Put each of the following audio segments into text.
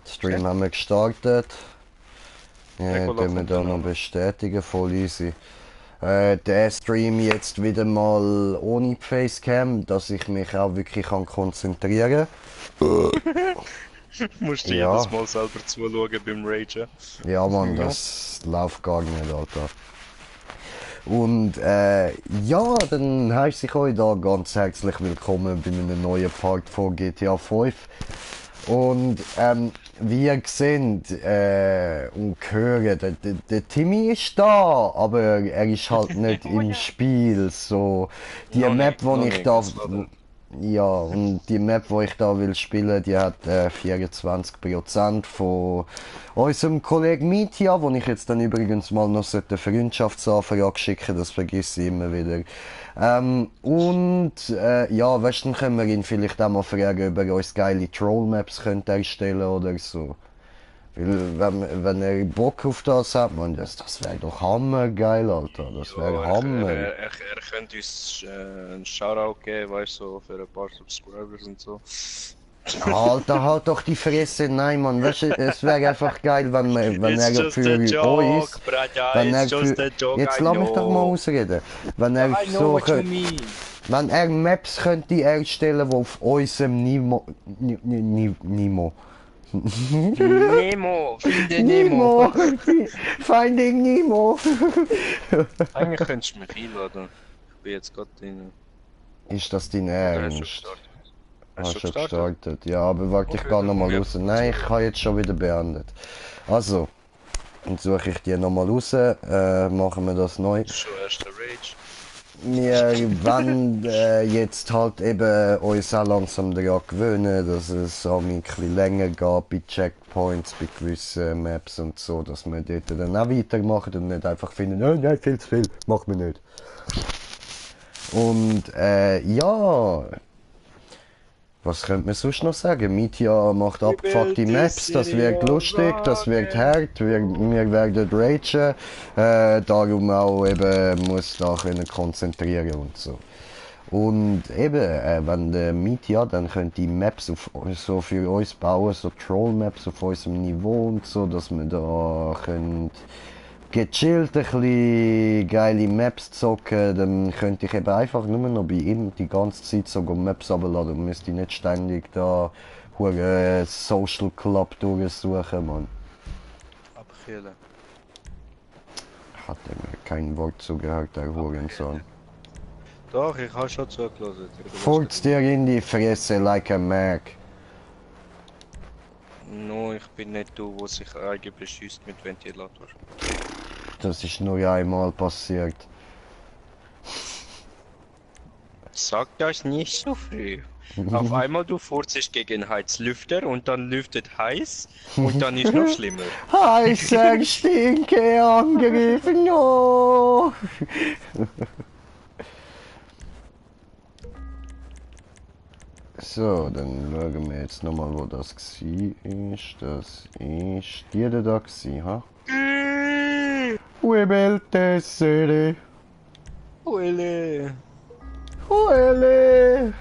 Stream haben wir gestartet. Ja, Nicola können wir kommt da dann noch noch. bestätigen, voll easy. Der Stream jetzt wieder mal ohne Facecam, dass ich mich auch wirklich kann konzentrieren Musst du jedes Ja, Mal selber zuschauen beim Ragen. ja Mann, Ja. das läuft gar nicht, Alter. Und ja, dann heiße ich euch da ganz herzlich willkommen bei einem neuen Part von GTA 5. Und wie ihr seht und hört, der Timmy ist da, aber er ist halt nicht Oh im ja. Spiel. So, die Map, Noch die ich nicht, da, das lädt. ja, und die Map, die ich da will spielen, die hat 24% von unserem Kollegen Mitya, wo ich jetzt dann übrigens mal noch eine Freundschaftsanfrage schicken, das vergesse ich immer wieder. Ja, weißt du, dann können wir ihn vielleicht auch mal fragen, ob er uns geile Troll-Maps könnte erstellen oder so. Weil, wenn er Bock auf das hat, man, das wäre doch hammergeil, Alter. Das wäre Ja, Hammer. er könnte uns einen Shoutout geben, weißt du, so für ein paar Subscribers und so. Alter, halt doch die Fresse, nein, Mann. Weißt du, es wäre einfach geil, wenn It's er just a für joke, uns, brother. wenn It's er just für, a joke. jetzt I lass mich doch mal know. ausreden, wenn Yeah, er I know so, what you mean. wenn er Maps könnte erstellen, die auf unserem Nemo, finde Nemo. Nemo, Finding Nemo. Eigentlich könntest du mich einladen. Ich bin jetzt gerade in. Ist das dein Oder hast du schon Ernst? gestartet? Hast du Hast schon schon gestartet? gestartet? Ja, aber warte, ich Okay, gehe dann komm nochmal ich raus. einfach Nein, dazu. ich habe jetzt schon wieder beendet. Also, dann suche ich die nochmal raus, machen wir das neu. Schon erster Rage. Wir wollen jetzt halt eben uns auch langsam daran gewöhnen, dass es auch ein bisschen länger geht bei Checkpoints, bei gewissen Maps und so, dass wir dort dann auch weitermachen und nicht einfach finden, oh, nein, viel zu viel, machen wir nicht. Und ja, was könnte man sonst noch sagen? Mitya macht We built abgefuckte the Maps, das city wird of lustig, das wird rocket. hart, wir werden ragen, darum auch eben muss da können konzentrieren und so. Und eben, wenn der Mitya dann könnte die Maps auf, so für uns bauen, so Troll-Maps auf unserem Niveau und so, dass wir da können gechillt ein bisschen geile Maps zocken, dann könnte ich eben einfach nur noch bei ihm die ganze Zeit so Maps runterladen und müsste nicht ständig da hure Social Club durchsuchen, man. Abkühlen. Hat er mir kein Wort zugehört, der Hurensohn. Doch, ich habe schon zugelassen. Furz dir in die Fresse like a Mac. No, ich bin nicht du, wo sich eigen beschießt mit Ventilator. Das ist nur einmal passiert. Sag das nicht so früh. Auf einmal du furzest gegen Heizlüfter und dann lüftet heiß und dann ist noch schlimmer. Heißer Stinke angegriffen, no! So, dann schauen wir jetzt nochmal, wo das war. Das ist die da gewesen, ha? We built the city. Huele. Huele!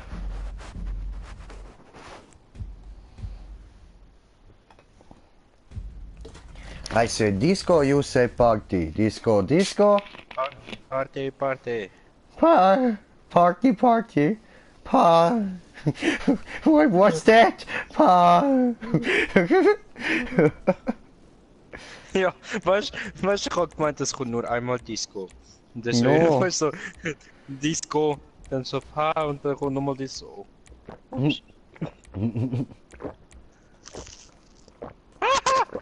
I said disco, you say party. Disco, disco. Party, party. Party, party. What's that? Ja, weißt du, ich hab gemeint, es kommt nur einmal Disco. Und das No. weißt du, so, Disco, dann so Pa und dann kommt nochmal Disco.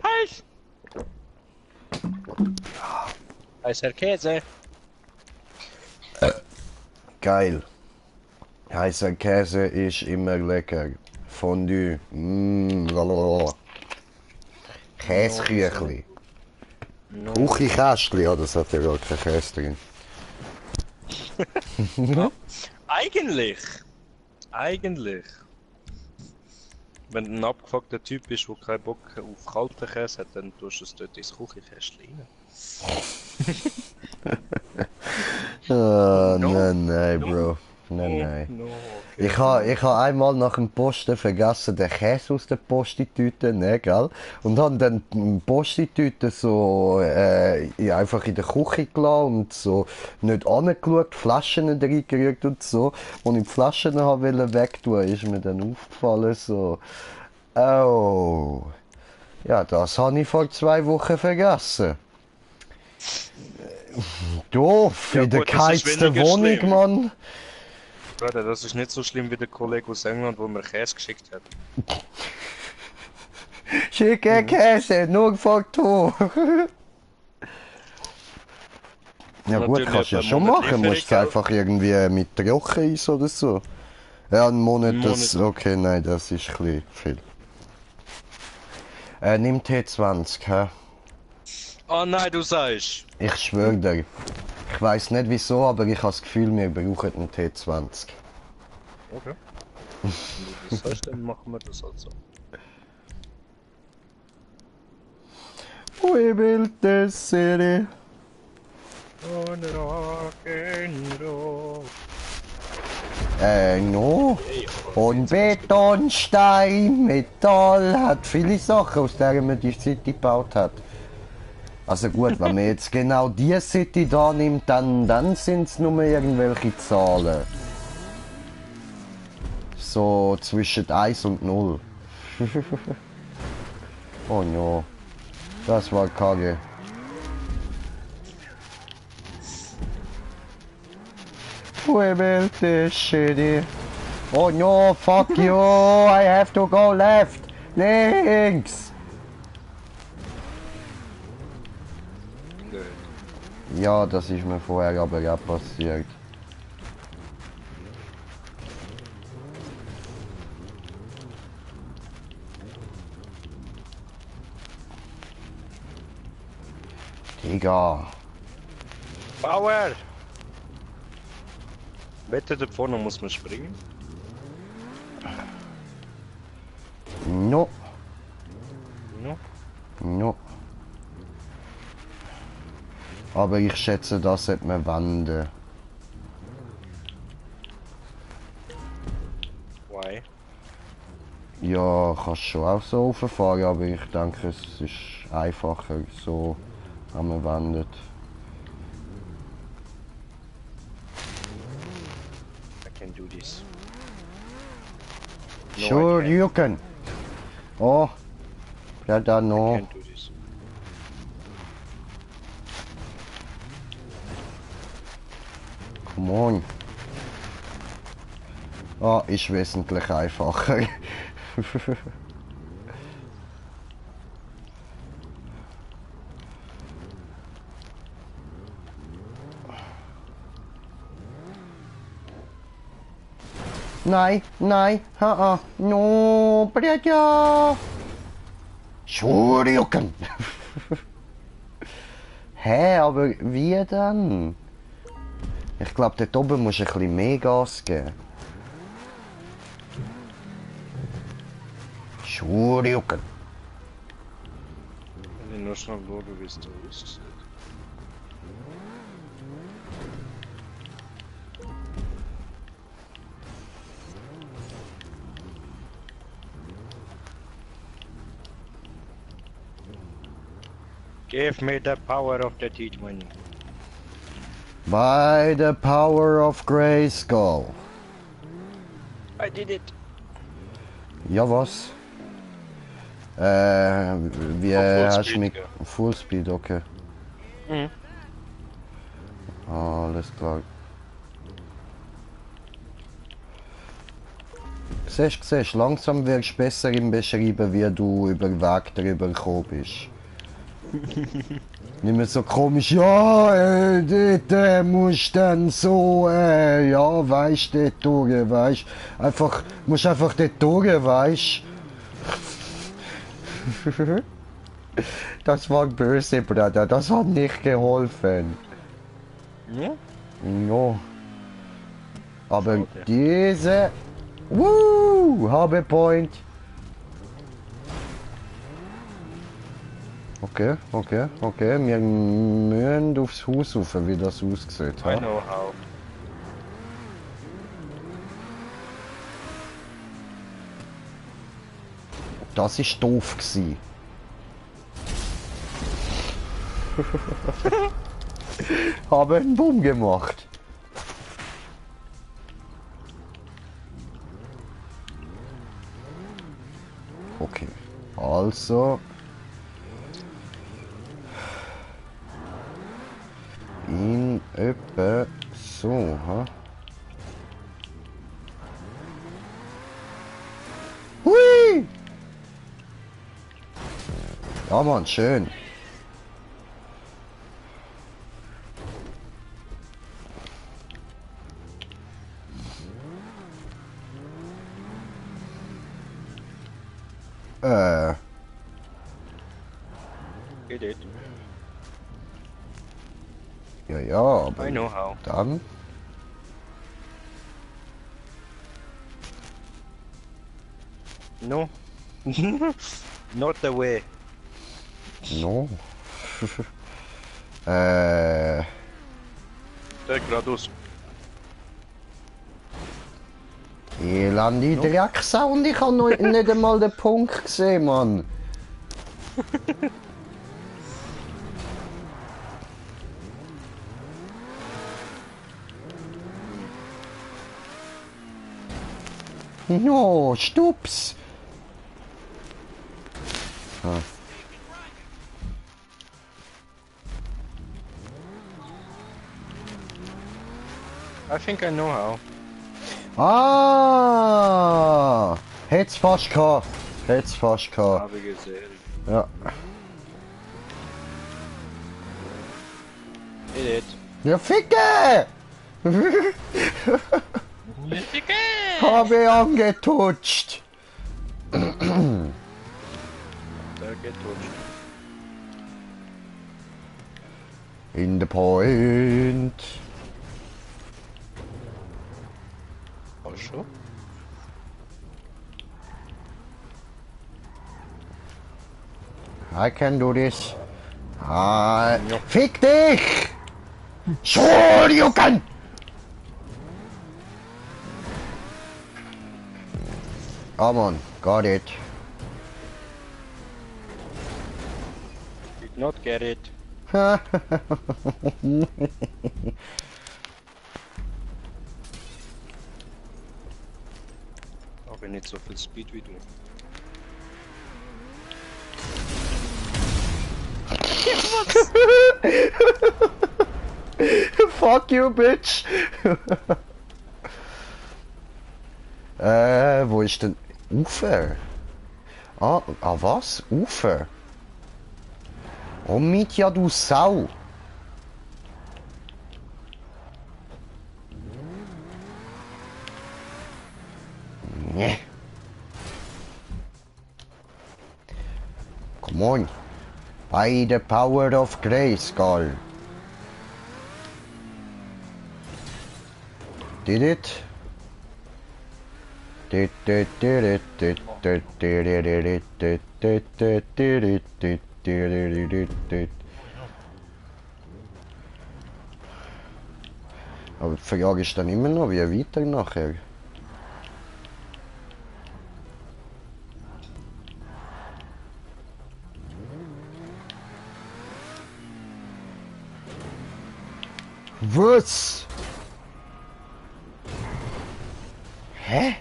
Heiß! Heißer Käse. Geil. Heißer Käse ist immer lecker. Fondue. Lalalala. Käsküchli. No. Kuchikästli, ja, das hat ja gar kein Käse drin. Eigentlich. Eigentlich. Wenn du ein abgefuckter Typ bist, der keinen Bock auf kalten Käse hat, dann tust du es dort ins Küchenkästchen rein. Ah, No. nein, No. Bro. Nein, nein. No, okay. Ich ha einmal nach dem Posten vergessen, den Käse aus der Postitüte, ne, gell? Und han dann die Postitüte so einfach in der Küche gelassen und so nicht angeschaut, Flaschen nicht reingerührt und so. Und ich die Flaschen wollte wegtun, ist mir dann aufgefallen, so, oh, ja, das habe ich vor 2 Wochen vergessen. Doof, Ja in der gut, das ist geheizten weniger Wohnung, schlimm. Mann. Warte, das ist nicht so schlimm wie der Kollege aus England, wo mir Käse geschickt hat. Schicke Käse, nur Faktor. Ja gut, Natürlich kannst du ja etwa schon einen Monat machen, musst du Lieferung, einfach irgendwie mit Trockeneis oder so. Ja, ein Monat, Ein das, Monat. okay, nein, das ist ein bisschen viel. Nimm T20, hä? Oh nein, du sagst. Ich schwöre dir. Ich weiß nicht wieso, aber ich habe das Gefühl, wir brauchen einen T20. Okay. Wenn du das sagst, dann machen wir das halt so. We built the city. On Rock'n'Roll. No. Und Beton, Stein, Metall, hat viele Sachen, aus denen man die City gebaut hat. Also gut, wenn man jetzt genau die City da nimmt, dann sind es nur irgendwelche Zahlen. So zwischen 1 und 0. Oh no. Das war kacke. We built this city. Oh no, fuck you, I have to go left. Links. Gut. Ja, das ist mir vorher aber auch passiert. Digga. Power! Wette, da vorne muss man springen. No, No. no. Aber ich schätze, das sollte man wenden. Why? Ja, kannst schon auch so rauffahren, aber ich denke, es ist einfacher so, wenn man wendet. I can do this. No, Sure, I can't. you can. Oh, ja, da I noch. can't do this. Come on. Ah, ist wesentlich einfacher. Nein, nein, haha, no, Bretja. Schurjucken. Hä, aber wie dann? Ich glaube, dort oben musst du ein bisschen mehr Gas geben. Schurjucken. Ich will nur schnell schauen, wie es da aussieht. Give me the power of the T20. By the power of Grayskull. I did it! Ja, was? Wie Auf hast du Fullspeed, mit ja. Fullspeed, okay. Mhm. Alles klar. Siehst, langsam wirst du besser im Beschreiben, wie du über den Weg drüber gekommen bist. Nicht mehr so komisch, ja, dort musst du dann so, ja, weisst, dort durch, weisst. Einfach, musst einfach dort durch, weisst. Das war böse, Bruder, das hat nicht geholfen. Ja? No. Aber Schade. diese... Habe Point. Okay. Wir müssen aufs Haus rauf, wie das aussieht. I Ha? know how. Das ist doof gsi. Habe einen Bumm gemacht. Okay, also in etwa so, ha? Hui! Ja, Mann, schön. Get it. Ja, ja, aber I know how. dann. No. Not the way. No. Der geradeaus. Elende Drecksau und ich habe noch nicht einmal den Punkt gesehen, Mann. No, Stups. Ah. I think I know how. Ah! Hätt's fast gehabt. Hätt's fast gehabt. Habe gesehen. Ja. Get it. Ja, Ficke! Habe angetutscht. Der geht durch. In the point. Ach schon? I can do this. Ah, fick dich! Entschuldigung! Come on, got it. Did not get it. Aber nicht so viel Speed wie du. Fuck you, bitch! Wo ist denn Ufer? Was? Ufer? Oh, Mitja, du Sau! Nee. Come on. By the power of Grayskull. Did it? Aber die Frage ist dann immer noch, wie weiter nachher. Was? Hä?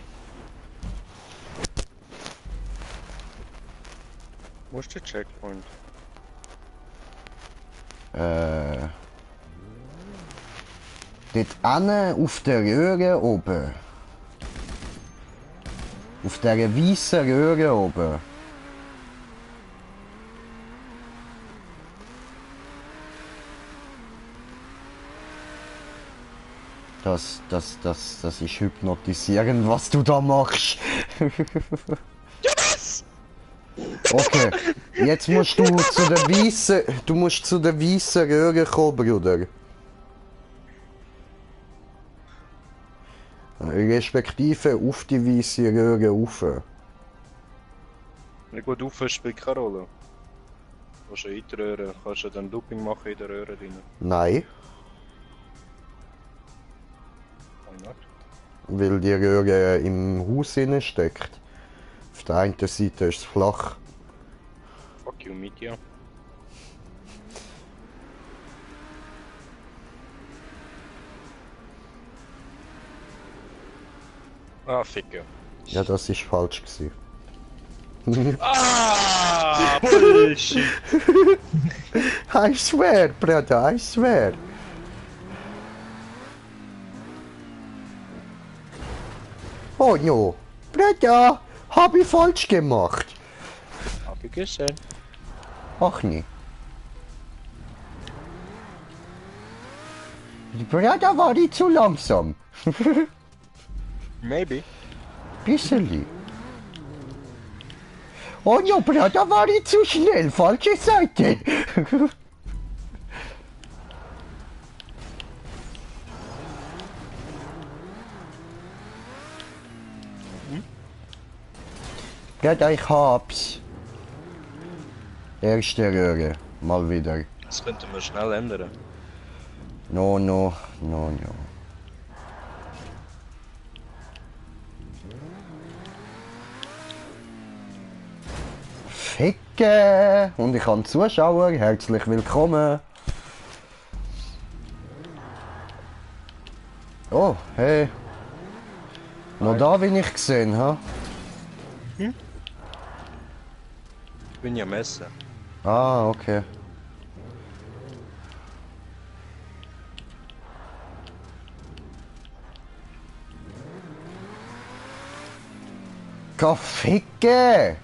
Wo ist der Checkpoint? Dort hinten auf der Röhre oben. Auf der weißen Röhre oben. Das ist hypnotisierend, was du da machst. Yes! Okay, jetzt musst du zu der weißen Röhre kommen, Bruder. Respektive auf die weiße Röhre rauf. Na gut, auf spielt keine Rolle. Kannst du in die Röhre, kannst du dann Looping machen in der Röhre drin. Nein, Why not? weil die Röhre im Haus innen steckt. Auf der einen Seite ist es flach. Fuck you, Meteor. Ah, Ficke. Ja, das ist falsch gewesen. Ah, Bullshit. I swear, brother, I swear. Oh no, brother, hab ich falsch gemacht. Hab ich gesehen. Ach nee. Brother, war ich zu langsam. Maybe. Bisseli. Oh no, Brother, war ich zu schnell, falsche Seite. Brother, ich hab's. Erste Röhre, mal wieder. Das könnte man schnell ändern. No, no, no, no. Ficke! Und ich habe Zuschauer, herzlich willkommen. Oh, hey. Noch da bin ich gesehen, ha? Ich bin ja messen. Ah, okay. Ficke!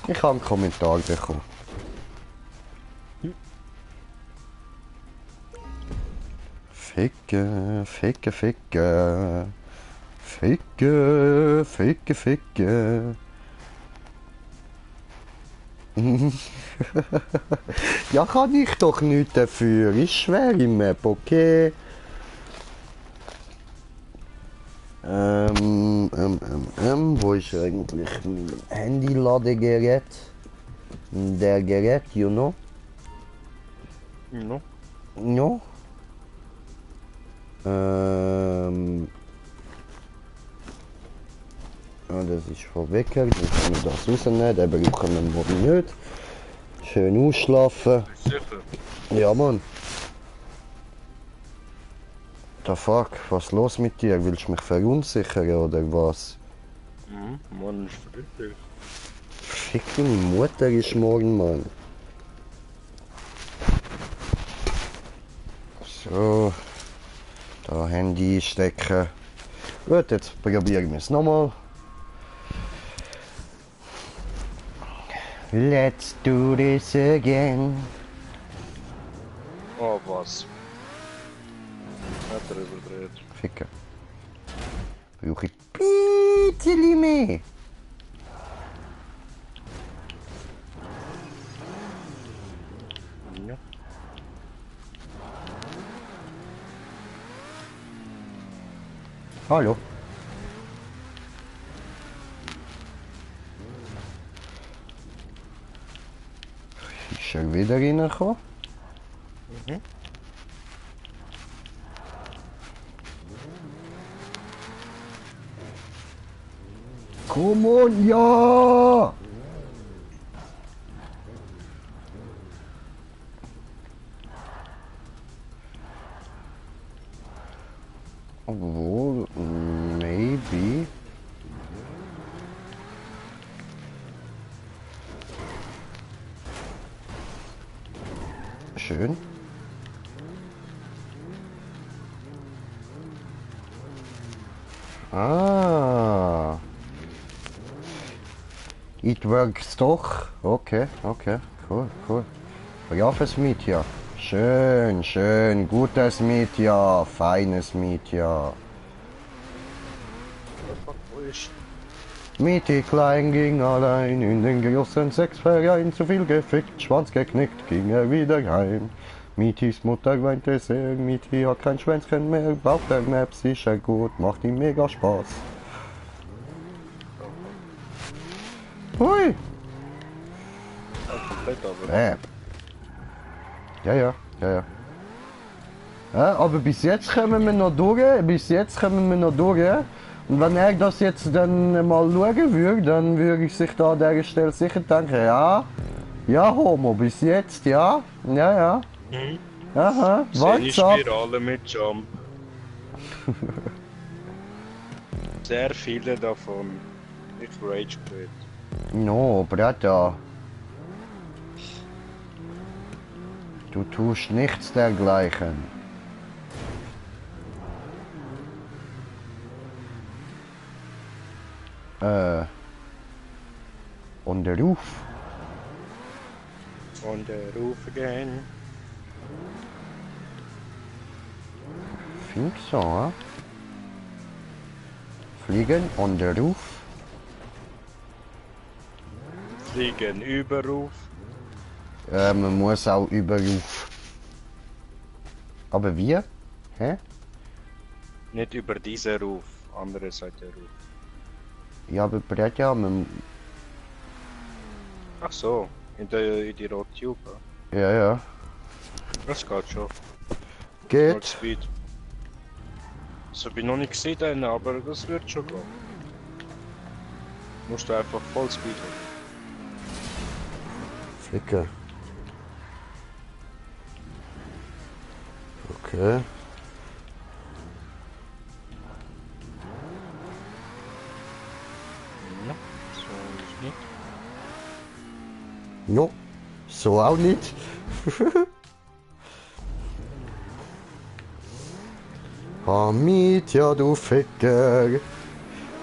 Ich habe einen Kommentar bekommen. Ficke, Ficke, Ficke. Ficke, Ficke, Ficke. Ja, kann ich doch nichts dafür. Ist schwer im Map, okay? Wo ist eigentlich mein Handy-Ladegerät? Der Gerät, you know? No. No? Ja, das ist von Wecker, dann können wir das rausnehmen, den brauchen wir morgen nicht. Schön ausschlafen. Sicher. Ja, Mann. The fuck, was ist los mit dir? Willst du mich verunsichern oder was? Mann, ist friedlich. Fick, deine Mutter ist morgen, Mann. So. Da Handy stecken. Gut, jetzt probieren wir es nochmal. Let's do this again. Oh, was? Hat er überdreht. Ficken. Brauche ich ein bisschen mehr. Ja. Hallo. Ist er wieder reingekommen? Come on, ja! Obwohl, maybe. Schön. Ah. It works doch. Okay, okay, cool, cool. Braves Mietja. Schön, schön, gutes Mietja, feines Mietja. Mieti klein ging allein in den großen Sexverein, zu viel gefickt, Schwanz geknickt, ging er wieder heim. Mietis Mutter weinte sehr, Mieti hat kein Schwänzchen mehr, braucht der Map sicher gut, macht ihm mega Spaß. Hui! Komplett aber. Ja, ja, ja, ja. Ja, aber bis jetzt kommen wir noch durch, Und wenn er das jetzt dann mal schauen würde, dann würde ich sich da an dieser Stelle sicher denken, ja, ja Homo, bis jetzt, ja, ja, ja, Mhm. aha, Seine what's up? Spirale mit Jump. Sehr viele davon. Ich rage quit. No, Brata. Du tust nichts dergleichen. Und der Ruf. On the roof again. Think so, huh? Fliegen on the roof. Fliegen über Ruf. Man muss auch über Ruf. Aber wir? Hä? Nicht über diesen Ruf. Andere Seite Ruf. Ja, aber Bretja, man... Ach so. In die rote Tube. Ja, ja. Das geht schon. Smart Geht. Speed. Das habe ich noch nicht gesehen, dann, aber das wird schon gehen. Musst du einfach Vollspeed haben. Flicke. Okay. Ja, so ist nicht. No, so auch nicht. Hamid, du Ficker.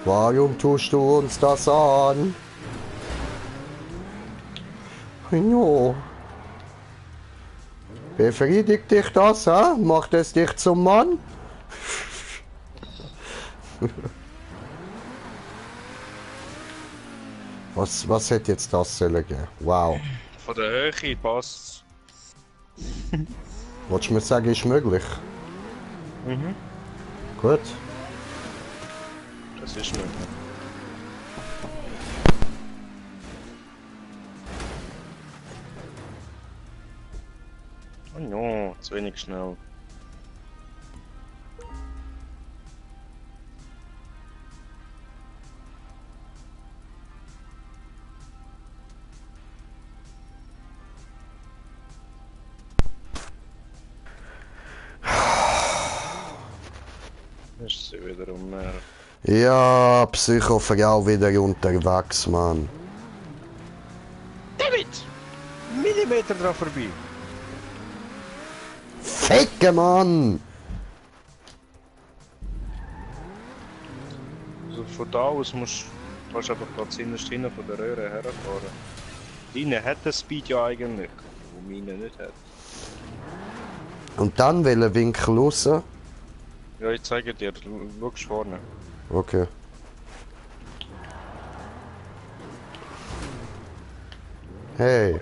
Warum tust du uns das an? Jo. Befriedigt dich das, hä? Macht es dich zum Mann? Was hätte jetzt das sollen geben? Wow. Von der Höhe passt. Wolltest du mir sagen, ist möglich? Mhm. Gut. Das ist möglich. Oh no, zu wenig schnell. Ist sie wiederum mehr. Ja, Psychofrau wieder unterwegs, Mann. David! Millimeter dran vorbei. Ficke, Mann! Also von da aus musst du einfach da ziemlich hinten von der Röhre herfahren. Deine hat den Speed ja eigentlich, wo meine nicht hat. Und dann welchen Winkel raus? Ja, ich zeige dir, schau vorne. Okay. Hey.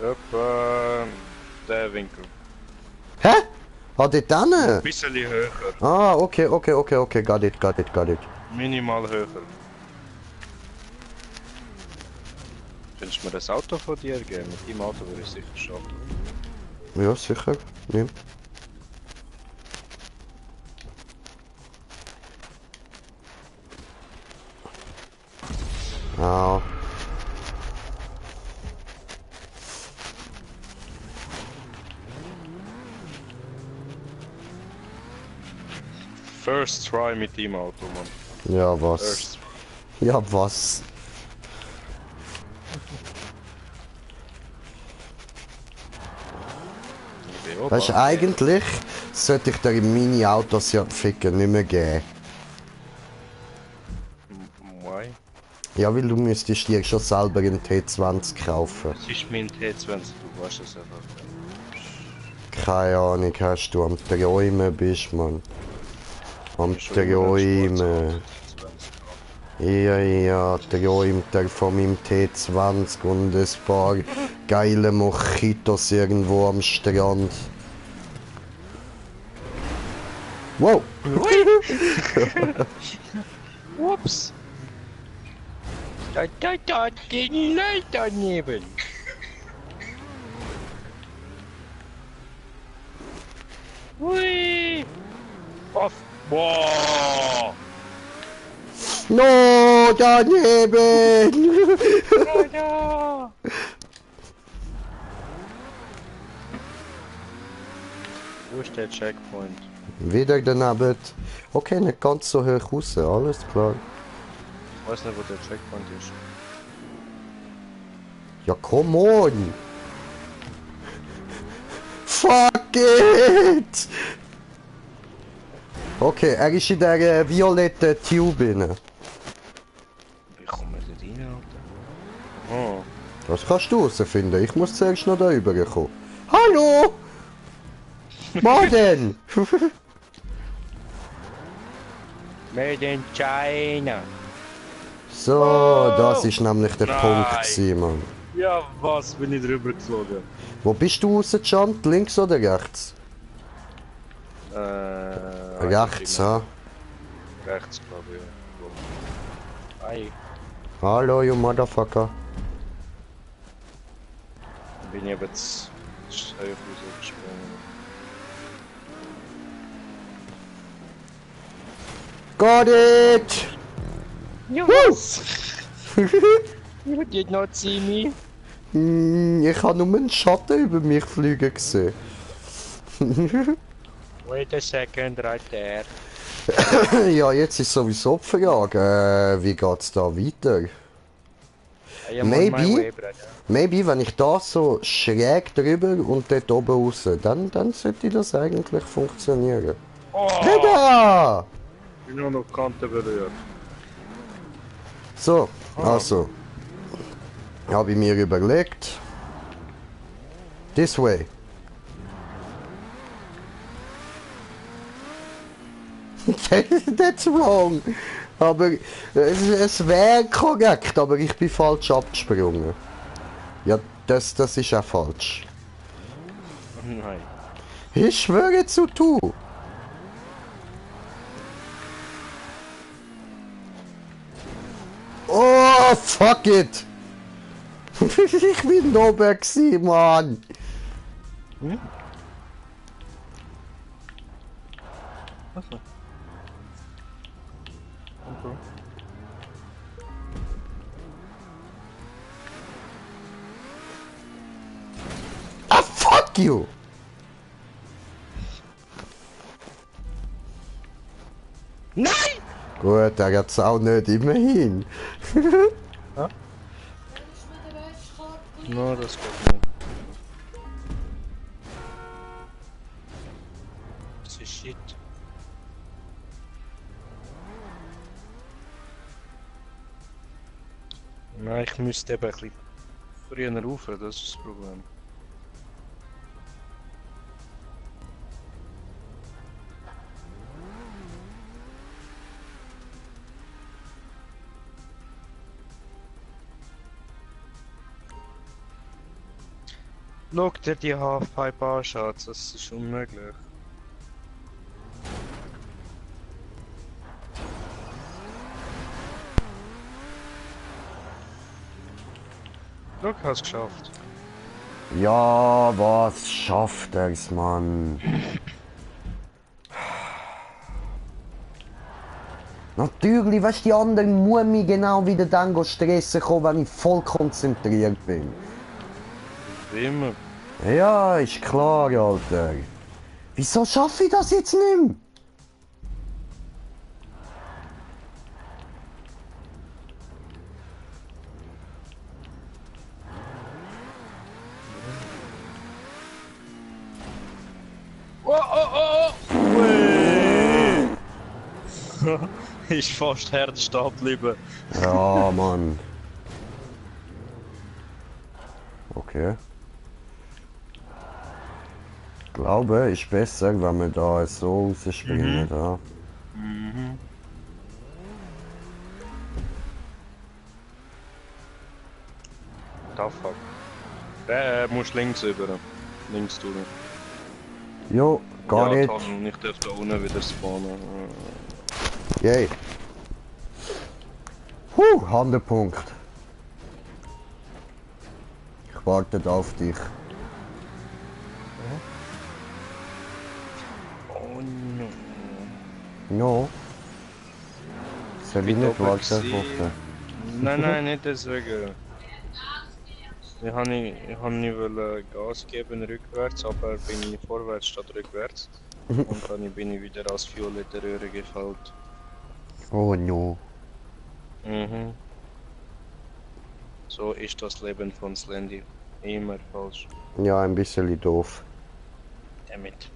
Etwa der Winkel. Hä? Ah, dort Ein hinten? bisschen höher. Ah, okay. Got it. Minimal höher. Könntest du mir das Auto von dir geben? Mit dem Auto würde ich sicher schaffen. Ja, sicher. Nimm. Ah. First try mit dem Auto, Mann. Ja, was? First. Ja, was? Weißt du, eigentlich sollte ich dir Mini-Autos ja ficken nicht mehr geben. Why? Ja, weil du müsstest dir schon selber einen T20 kaufen. Das ist mein T20, du weißt es einfach. Keine Ahnung, hast du am Träumen bist, Mann. Am Schon immer ein Träumen. Ja, träumt er von meinem T20 und ein paar geile Mojitos irgendwo am Strand. Wow! Ups! Da, ging leicht daneben. Boah! No, daneben! Oh ja! Wo ist der Checkpoint? Wieder daneben. Okay, nicht ganz so hoch raus, alles klar. Ich weiß nicht, wo der Checkpoint ist. Ja, come on! Fuck it! Okay, er ist in der violetten Tube drin. Wie kommen wir da rein, Alter? Oh. Das kannst du herausfinden. Ich muss zuerst noch da rüberkommen. Hallo! Morgen! Made in China! So, das ist nämlich der Nein. Punkt gewesen, Mann. Ja, was? Bin ich drüber geflogen? Wo bist du rausgejumpt? Links oder rechts? Rechts, ha? Rechts, glaube ich. Ja. Hi. Hallo, you motherfucker. Bin ich aber jetzt steif rausgesprungen. Got it! Yes! You did not see me. Ich habe nur einen Schatten über mich fliegen gesehen. Wait a second, right there. Ja, jetzt ist sowieso die Frage, wie geht's da weiter? I am on my Maybe. way, brother. Maybe, wenn ich da so schräg drüber und dort oben raus, dann sollte das eigentlich funktionieren. Oh! Digga! Bin nur noch Kante berührt. So, also. Habe ich mir überlegt. This way. That's wrong. Aber es wäre korrekt, aber ich bin falsch abgesprungen. Ja, das ist auch falsch. Nein. Ich schwöre zu du. Oh, fuck it. Ich bin da oben gewesen, Mann. Hm? Achso. Okay. Ah, fuck you. Nein! Gut, er hat's auch nicht, immerhin. No, das geht nicht. Das ist shit. Nein, ich müsste eben ein bisschen früher rauf, das ist das Problem. Schau dir die Halfpipe an, Schatz, das ist unmöglich. Schau, ich hab's geschafft. Ja, was schafft er's, Mann? Natürlich, weißt du, die anderen muss mich genau wieder dann stressen kommen, wenn ich voll konzentriert bin. Wie immer. Ja, ist klar, Alter. Wieso schaffe ich das jetzt nicht mehr? Oh, oh, oh, oh! Ist fast Herz stehen geblieben. Ja, Mann. Okay. Ich glaube, ist besser, wenn wir da so rausspringen. Da. Mhm. Da fuck. Musst links über. Links durch. Jo, gar ja, nicht. Und ich darf da unten wieder spawnen. Yay. Handepunkt. Ich warte auf dich. Oh no. Ja. Soll ich Bin nicht oben weiterfahren? gewesen. Nein, nicht deswegen. Ich hab nicht wollen Gas geben rückwärts, aber bin ich vorwärts statt rückwärts. Und dann bin ich wieder als violette Röhre gefallen. Oh no. Mhm. So ist das Leben von Slendy. Immer falsch. Ja, ein bisschen doof. Damit.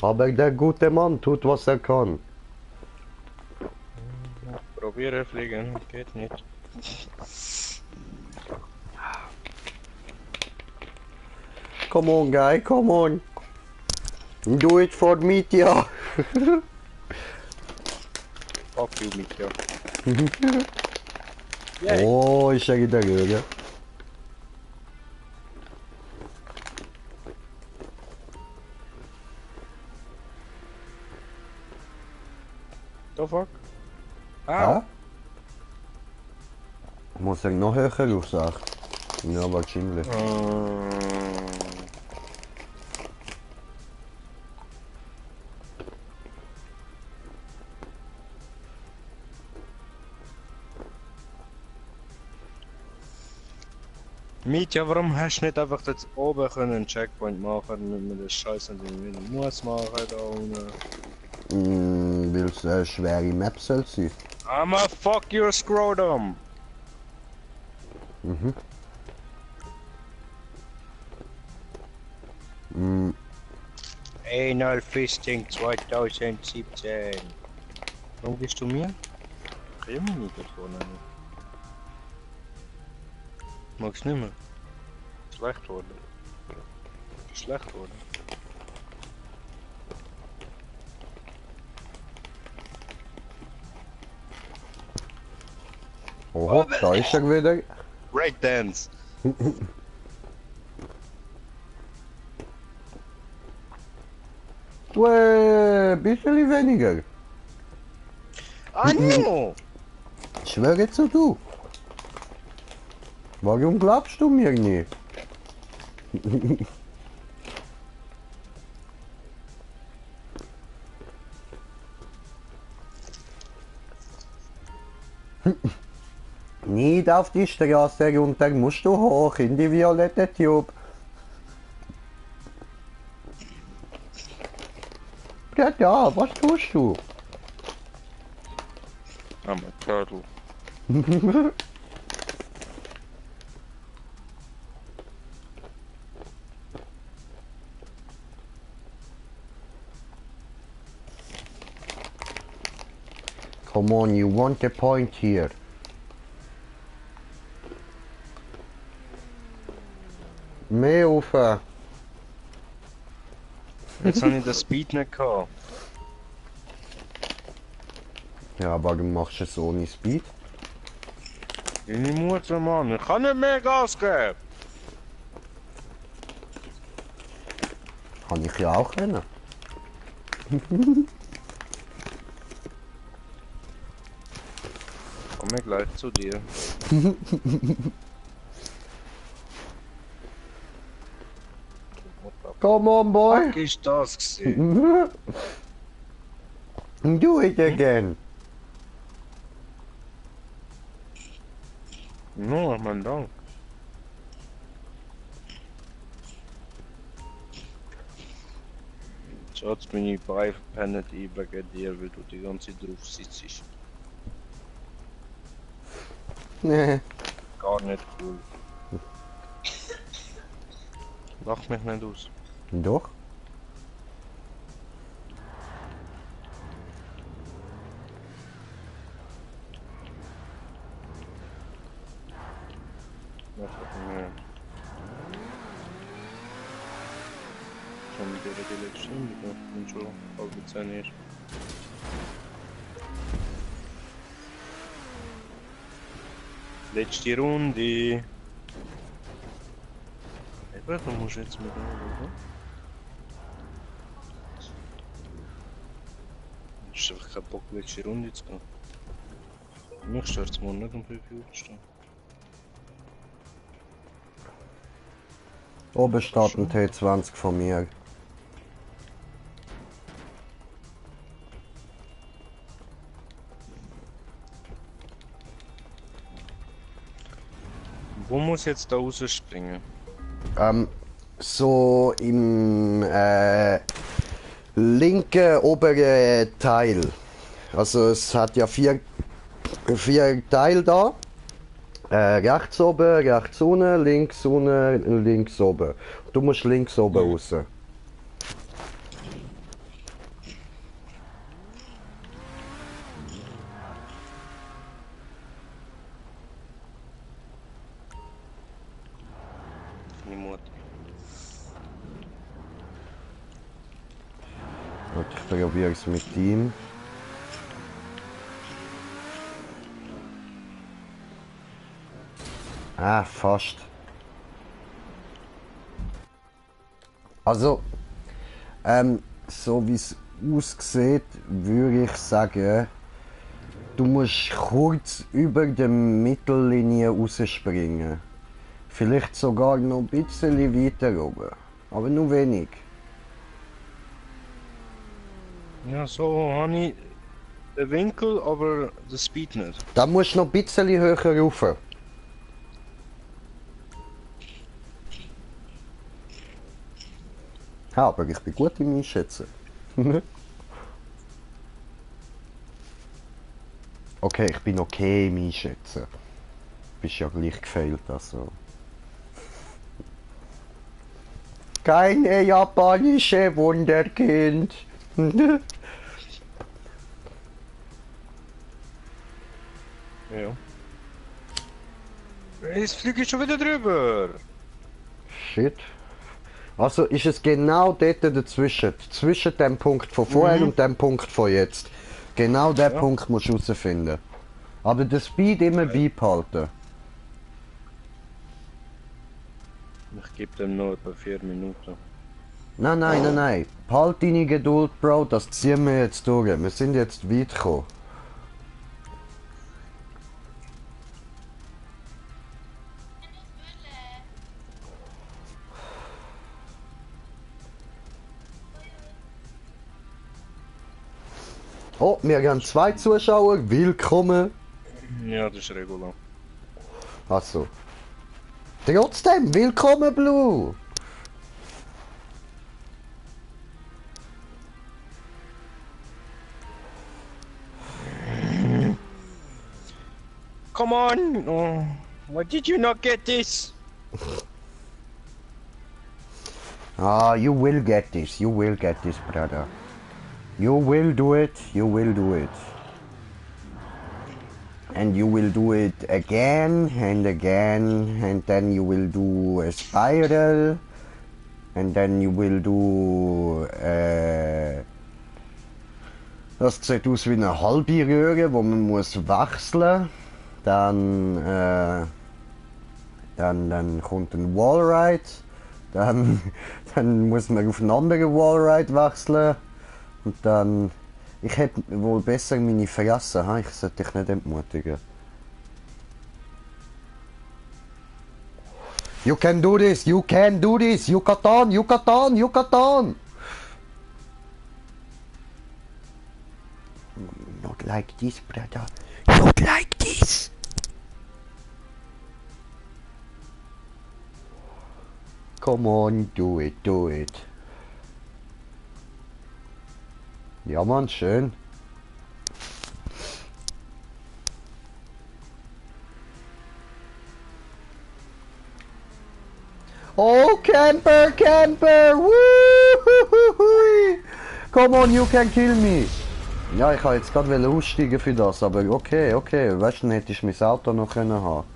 Aber der gute Mann tut, was er kann. Probiere fliegen, geht nicht. Come on, guy, come on. Do it for me, ja. Fuck you, Mitja. Yay. Oh, ist er in der Röhre. The fuck? Hä? Muss er noch höher raus, sagt. Ja, wahrscheinlich. Mitja, warum hast du nicht einfach dort oben einen Checkpoint machen, damit man das Scheiße nicht wieder muss machen da unten? Weil es eine schwere Map soll sein. I'ma fuck your scrotum! Mhm. Mm, Anal Fisting 2017. Warum gehst du mir? Ich will mich nicht davon. Magst nicht mehr? Schlecht worden. Schlecht worden. Oho, da ist er wieder. Breakdance! Bisschen weniger. Animo! Ich schwöre zu du. Warum glaubst du mir nicht? Nicht auf die Straße runter, musst du hoch in die violette Tube. Ja, da, was tust du? I'm a turtle. Come on, you want a point here. Mehr auf. Jetzt habe ich den Speed nicht gehabt. Ja, aber du machst es ohne Speed. Deine Mutter, Mann. Ich kann nicht mehr Gas geben. Kann ich ja auch rennen. Komm mir gleich zu dir. Come on, boy. Was ist das gewesen? Do it again. No, mein Dank. Schatz, meine Beine pennen ein wegen dir, weil du die ganze Zeit drauf sitzt. Nee. Gar nicht cool. Lach mich nicht aus. Doch. Schon wieder die letzte Runde, ich bin schon halb 10 Uhr. Letzte Runde. Eben, du musst jetzt mit oder? Du hast einfach keinen Bock, letzte Runde zu gehen. Mich stört es morgen nicht um 5 Uhr zu stehen. Oben steht ein T20 von mir. Wo muss jetzt da rausspringen? So im linken oberen Teil. Also es hat ja vier Teile da. Rechts oben, rechts unten, links oben. Du musst links oben raus. Meine Mutter. Und ich probiere es mit ihm. Ah, fast. Also, so wie es aussieht, würde ich sagen, du musst kurz über die Mittellinie rausspringen. Vielleicht sogar noch ein bisschen weiter oben. Aber nur wenig. Ja, so habe ich den Winkel, aber den Speed nicht. Da musst du noch ein bisschen höher rauf. Ja, aber ich bin gut im Einschätzen. Okay, ich bin okay im Einschätzen. Du bist ja gleich gefailt, also. Keine japanische Wunderkind. Ja. Jetzt fliege ich schon wieder drüber. Shit. Also ist es genau dort dazwischen. Zwischen dem Punkt von vorher und dem Punkt von jetzt. Genau der Punkt musst du herausfinden. Aber den Speed immer beibehalten. Ich gebe dem noch etwa 4 Minuten. Nein. Behalt deine Geduld, Bro. Das ziehen wir jetzt durch. Wir sind jetzt weit gekommen. Oh, wir haben 2 Zuschauer. Willkommen. Ja, das ist regular. Achso. Trotzdem, willkommen, Blue. Come on! Oh, why did you not get this? Ah, you will get this. You will get this, brother. You will do it. You will do it. And you will do it again and again, and then you will do a spiral, and then you will do das sieht aus wie eine halbe Röhre, wo man muss wechseln. Dann kommt ein Wallride, dann muss man auf einen anderen Wallride wechseln und dann... Ich hätte wohl besser meine Fresse, ha? Ich sollte dich nicht entmutigen. You can do this, you can do this, Yucatan, Yucatan, Yucatan! Not like this, brother. Not like this! Come on, do it, do it. Ja, Mann, schön. Oh, Camper, Camper! Woo! Come on, you can kill me! Ja, ich wollte jetzt gerade aussteigen für das, aber okay, weißt du, dann hätte ich mein Auto noch können haben.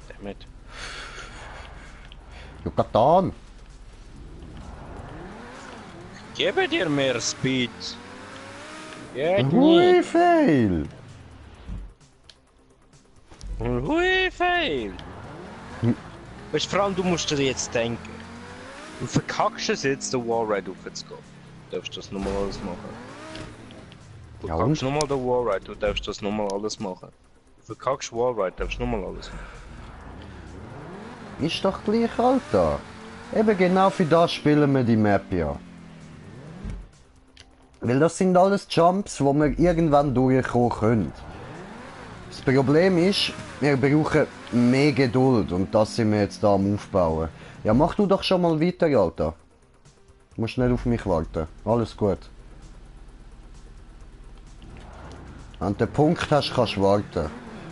Damit. Yucatan! Gebe dir mehr Speed. Geht Hui, nicht. fail! Hui, fail. Weißt du, vor allem du musst dir jetzt denken. Du verkackst es jetzt, den Wallride aufzugehen. Du darfst das nochmals machen. Du Ja, verkackst und? nochmal den Wallride, du darfst das nochmal alles machen. Du verkackst Wallride, darfst nochmal alles machen. Ist doch gleich, Alter. Eben genau für das spielen wir die Map ja. Weil das sind alles Jumps, wo wir irgendwann durchkommen können. Das Problem ist, wir brauchen mehr Geduld und das sind wir jetzt da am Aufbauen. Ja, mach du doch schon mal weiter, Alter. Du musst nicht auf mich warten. Alles gut. An den Punkt hast, kannst du warten.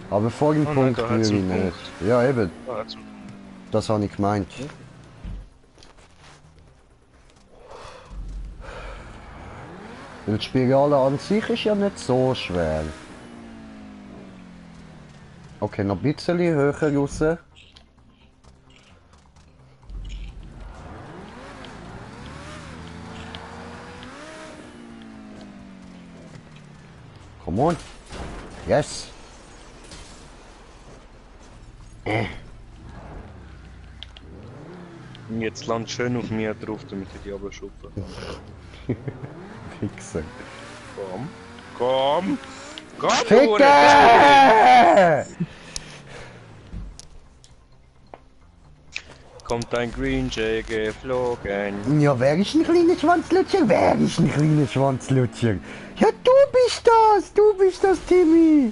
Aber vor dem Oh nein, Punkt da hat's würde ich einen nicht. Punkt. Ja, eben. Da hat's einen Das habe ich gemeint. Punkt. Weil die Spirale an sich ist ja nicht so schwer. Okay, noch ein bisschen höher raus. Come on. Yes. Und jetzt land schön auf mir drauf, damit ich die runterschuppe. Fixen. Komm. Komm! Komm, du Ficke! Hure! Kommt ein Green Jay geflogen. Ja, wer ist ein kleiner Schwanzlutscher? Wer ist ein kleiner Schwanzlutscher? Ja, du bist das, Timmy.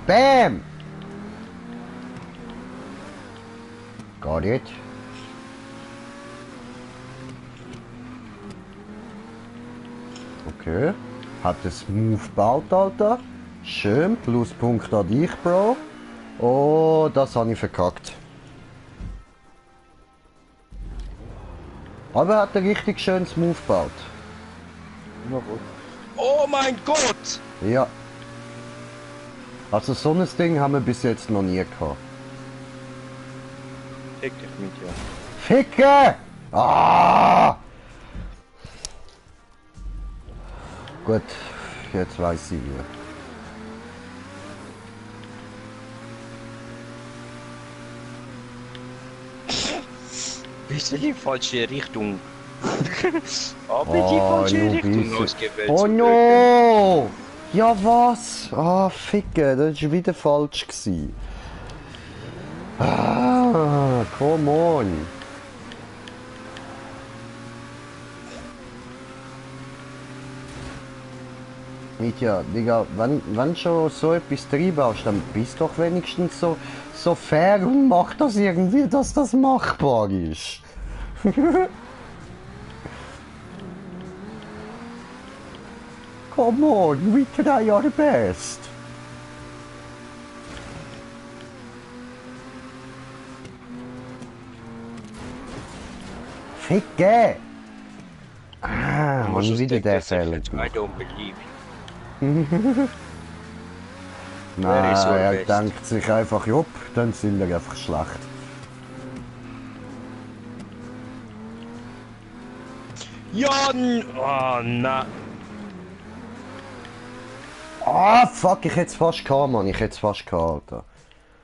Bam! Got it. Okay. Hat es Move gebaut, Alter. Schön. Pluspunkt an dich, Bro. Oh, das habe ich verkackt. Aber er hat ein richtig schönes Move gebaut. Oh mein Gott! Ja. Also so ein Ding haben wir bis jetzt noch nie gehabt. Fick dich mit dir. Ficke! Ah! Gut, jetzt weiß ich wieder. Bist du in die falsche Richtung? Aber die Oh, falsche du Richtung bist- ausgewählt. Oh zu no! Ja was? Ah, Ficke, das war wieder falsch gewesen. Ah, come on. Mitja, Digga, wenn schon so etwas reinbaust, dann bist doch wenigstens so fair und mach das irgendwie, dass das machbar ist. Come on, we try our best. Ficke! Ah, Du und musst wieder es der denken, Fehler. I don't believe you. Nein, is your er best? denkt sich einfach, jupp, dann sind wir einfach schlecht. Ja, oh nein. Ah, fuck, ich hätte es fast gehabt, Mann. Ich hätte es fast gehabt, Alter.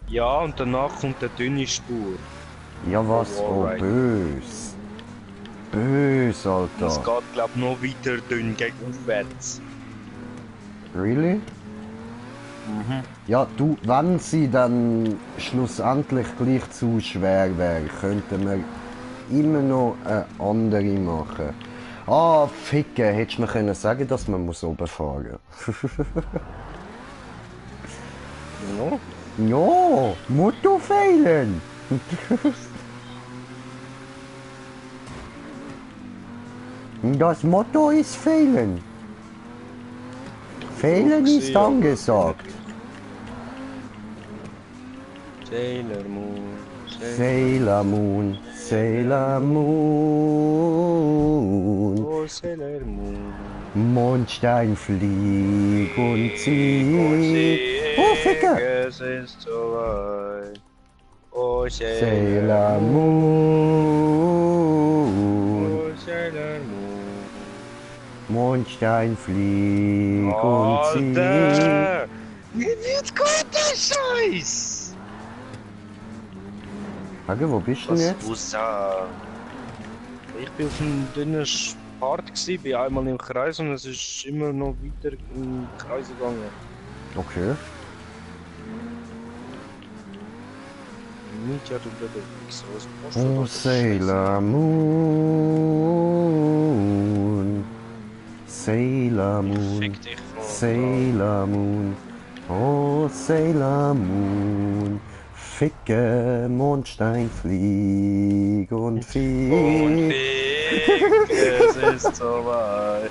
Ja, und danach kommt eine dünne Spur. Ja, was? Oh, Oh, alright. bös. Bös, Das Alter. geht, glaub noch weiter dünn gegen aufwärts. Really? Ja, du, wenn sie dann schlussendlich gleich zu schwer wäre, könnten wir immer noch eine andere machen. Ah, Ficke, hättest du mir können sagen, dass man muss oben fahren. No? Ja, Motto fehlen. Das Motto ist fehlen. Fehlen ist Ja, angesagt. Sailor Moon. Sailor Moon, Sailor Moon. Oh, Sailor Moon. Mondstein flieg und zieh. Oh, Ficke! Es ist soweit. Oh, Sailor Moon. Oh, Sailor Moon. Mondstein, flieg und zieh. Alter! Wie wird gut der Scheiß? Hage, wo bist du denn Was jetzt? Usa? Ich bin auf einem dünnen Part gsi, bin einmal im Kreis und es ist immer noch weiter im Kreis gegangen. Okay. Nicht ja, du blöder Wichser, was machst du Oh, da? Sailor Moon. Sailor Moon. Fick dich von da. Sailor Moon. Oh, Sailor Moon. Ficke Mondstein, flieg und Und flieg. fick, es ist soweit.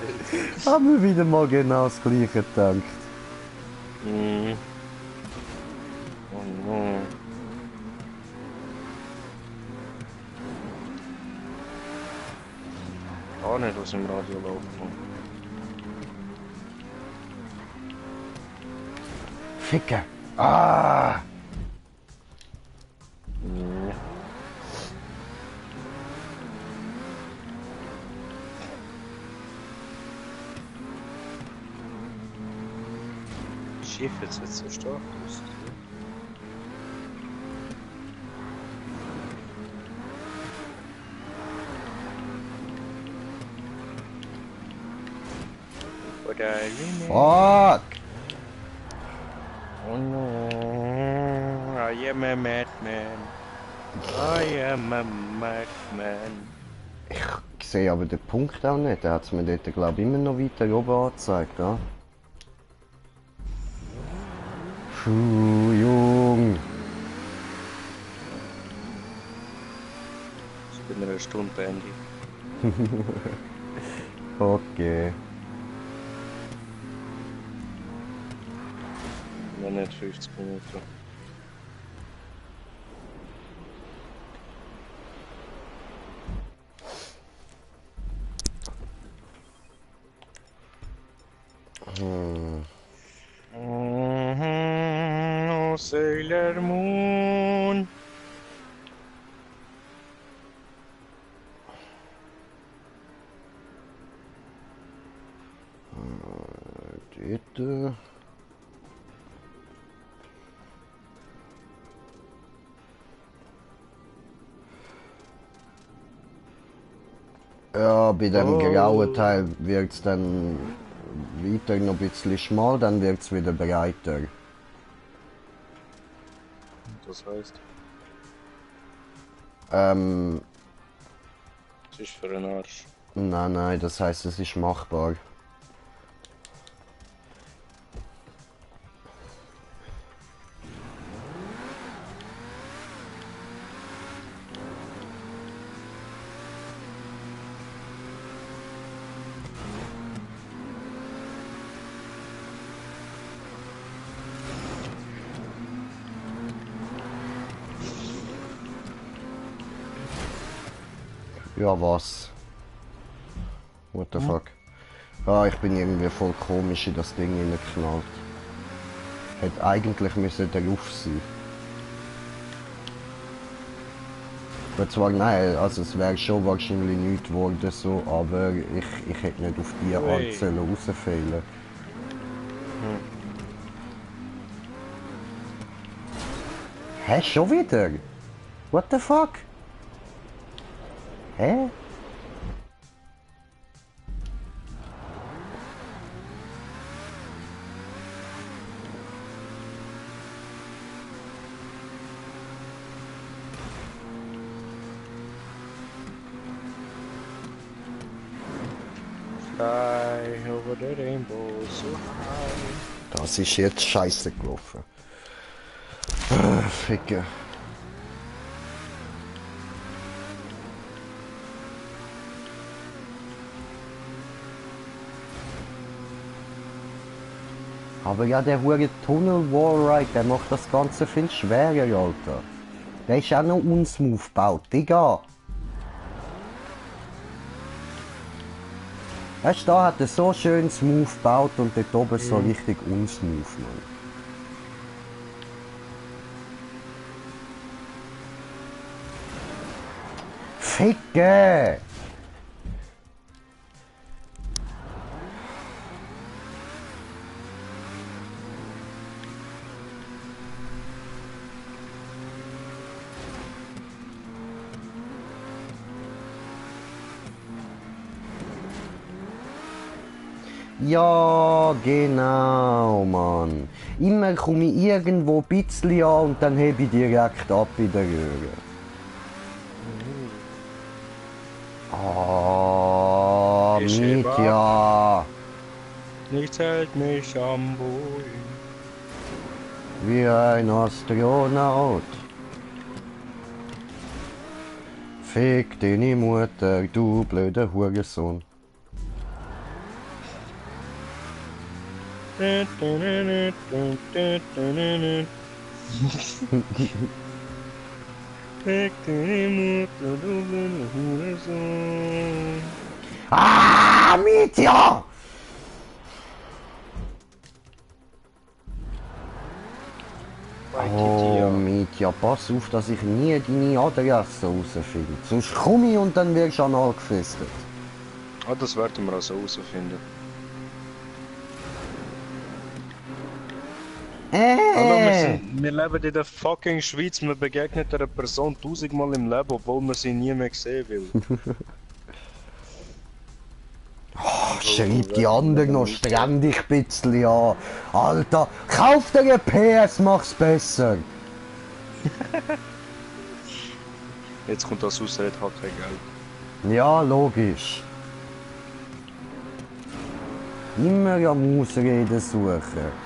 Haben wir wieder mal genau das gleiche gedacht. Mhm. Oh no. Gar nicht aus dem Radio laufen. Ficke. Ah! Mhm. Schiff jetzt so stark aus. Oder Fuck! Oh no, I am a madman. I am a madman. Ich sehe aber den Punkt auch nicht. Er hat es mir dort, glaube ich, immer noch weiter oben angezeigt. Ja? Puh, Jung. Ich bin eine Stunde beendet. Okay. Noch nicht 50 Minuten. Oh, Sailor Moon. Dort. Ja, bei dem grauen Teil wird es dann weiter noch ein bisschen schmal, dann wird es wieder breiter. Das heißt, Ähm, es ist für einen Arsch. nein, das heißt, es ist machbar. Ja, was? What the fuck? Ah, ich bin irgendwie voll komisch in das Ding hineingeknallt. Hätte eigentlich müssen der Luft sein. Aber zwar nein, also es wäre schon wahrscheinlich nichts geworden so, aber ich hätte nicht auf die Ui. Art sollen rausfallen. Hä, schon wieder? What the fuck? Hä? Fly over the rainbow so high. Das ist jetzt scheiße gelaufen. Ah, Ficke. Aber ja, der hure Tunnel Wallride, der macht das Ganze viel schwerer, Alter. Der ist auch noch unsmooth gebaut, Digga. Weißt du, da hat er so schön smooth gebaut und dort oben so richtig unsmooth, Mann. Ficke! Ja, genau, Mann. Immer komme ich irgendwo ein bisschen an und dann hebe ich direkt ab in der Röhre. Ah, Ich hebe Mitya. Nichts hält mich am Boden. Wie ein Astronaut. Fick deine Mutter, du blöder Hurensohn. Ah, Mitya! Oh, Mitya, pass auf, dass ich nie deine Adresse herausfinde. Sonst komme ich und dann wirst du anal gefesselt. Ah, das werden wir also herausfinden. Hallo, wir leben in der fucking Schweiz, man begegnet einer Person 1000-mal im Leben, obwohl man sie nie mehr sehen will. Schreib die anderen noch ständig ein bisschen an. Alter, kauf dir ein PS, mach's besser. Jetzt kommt das raus, er hat kein Geld. Ja, logisch. Immer am Ausreden suchen.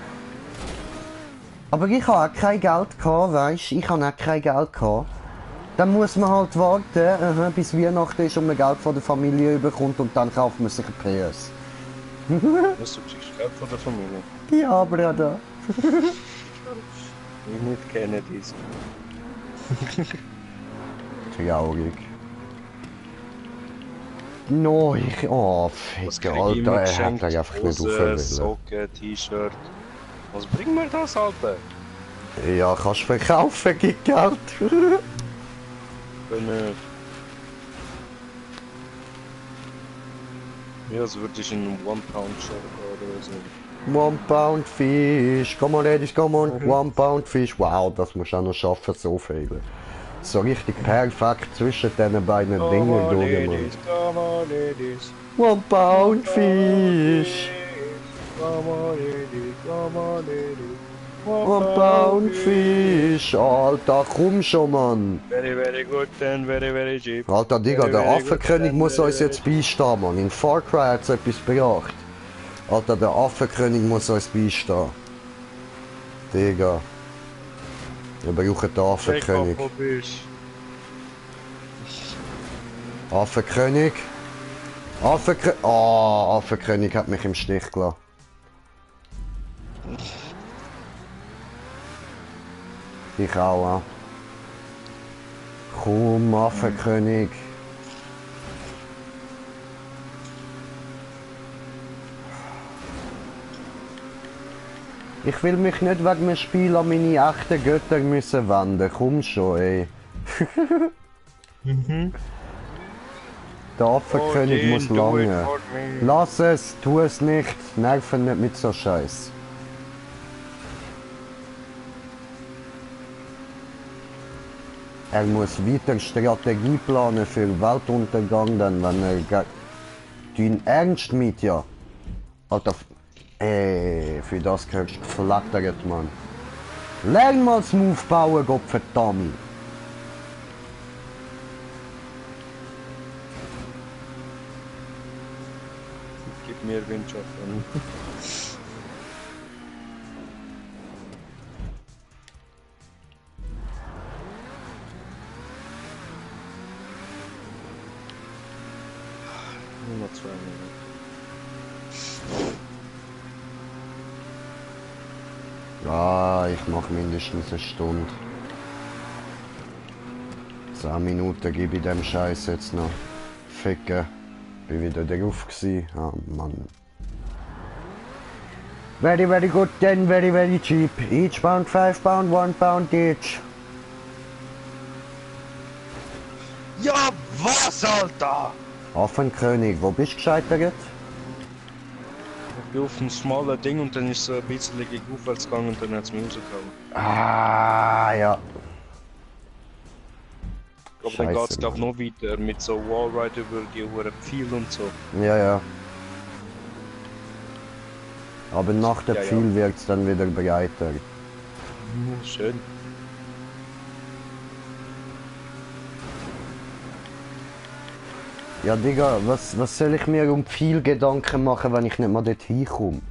Aber ich habe auch kein Geld gehabt, weisst? Ich habe auch kein Geld gehabt. Dann muss man halt warten, bis Weihnachten ist und man Geld von der Familie bekommt und dann kauft man sich ein PS. Was, du kriegst Geld von der Familie? Ja, Bruder. Ich nicht kenne dies. Traurig. No, oh, fick, Alter, er hat er einfach nicht aufhören. Socken, T-Shirt. Was bringt mir das, Alter? Ja, kannst verkaufen, gibt Geld. Wenn nicht. Ja, als würde ich in einen One-Pound-Shop oder so. 1 Pound Fish, come on ladies, come on, 1 Pound Fish. Wow, das musst du auch noch schaffen, so viel. So richtig perfekt zwischen diesen beiden Dingen durch, Mann. Come on, ladies. 1 Pound Fish. Come on, ladies. Come on, ladies. 1 Pound Fish. Alter, komm schon, Mann. Very, very good and very, very cheap. Alter, Digga, Very, der very Affenkönig good muss and uns jetzt beistehen, Mann. In Far Cry hat es etwas gebracht. Alter, der Affenkönig muss uns beistehen. Digga. Wir brauchen den Affenkönig. Affenkönig. Affenkönig. Oh, Affenkönig hat mich im Stich gelassen. Ich auch. Komm, Affenkönig. Ich will mich nicht wegen dem Spiel an meine echten Götter müssen wenden. Komm schon, ey. Der Affenkönig muss lange. Lass es, tu es nicht. Nerven nicht mit so Scheiß. Er muss weiter Strategie planen für den Weltuntergang, denn wenn er dein Ernst mit ja. Alter, für das gehörst du geflattert, Mann. Lern mal zum Aufbauen, Gottverdammt. Gib mir Windschatten. Nur noch 2 Minuten. Ja, ich mache mindestens eine Stunde. 10 Minuten gebe ich dem Scheiß jetzt noch. Ficken. Bin wieder drauf gsi. Ah, Mann. Very, very good then, very, very cheap. Each pound, 5 pound, 1 pound each. Ja, was, Alter? Affenkönig, wo bist du gescheitert? Ich bin auf einem schmalen Ding und dann ist es ein bisschen gegen aufwärts gegangen und dann hat es mich rausgehauen. Ah, ja. Aber dann Scheiße, geht es glaube noch weiter mit so Wallride über die hohen Pfeile und so. Ja, ja. Aber nach der Ja, ja. Pfeil wird es dann wieder breiter. Schön. Ja, Digga, was soll ich mir um viel Gedanken machen, wenn ich nicht mal dort hinkomme?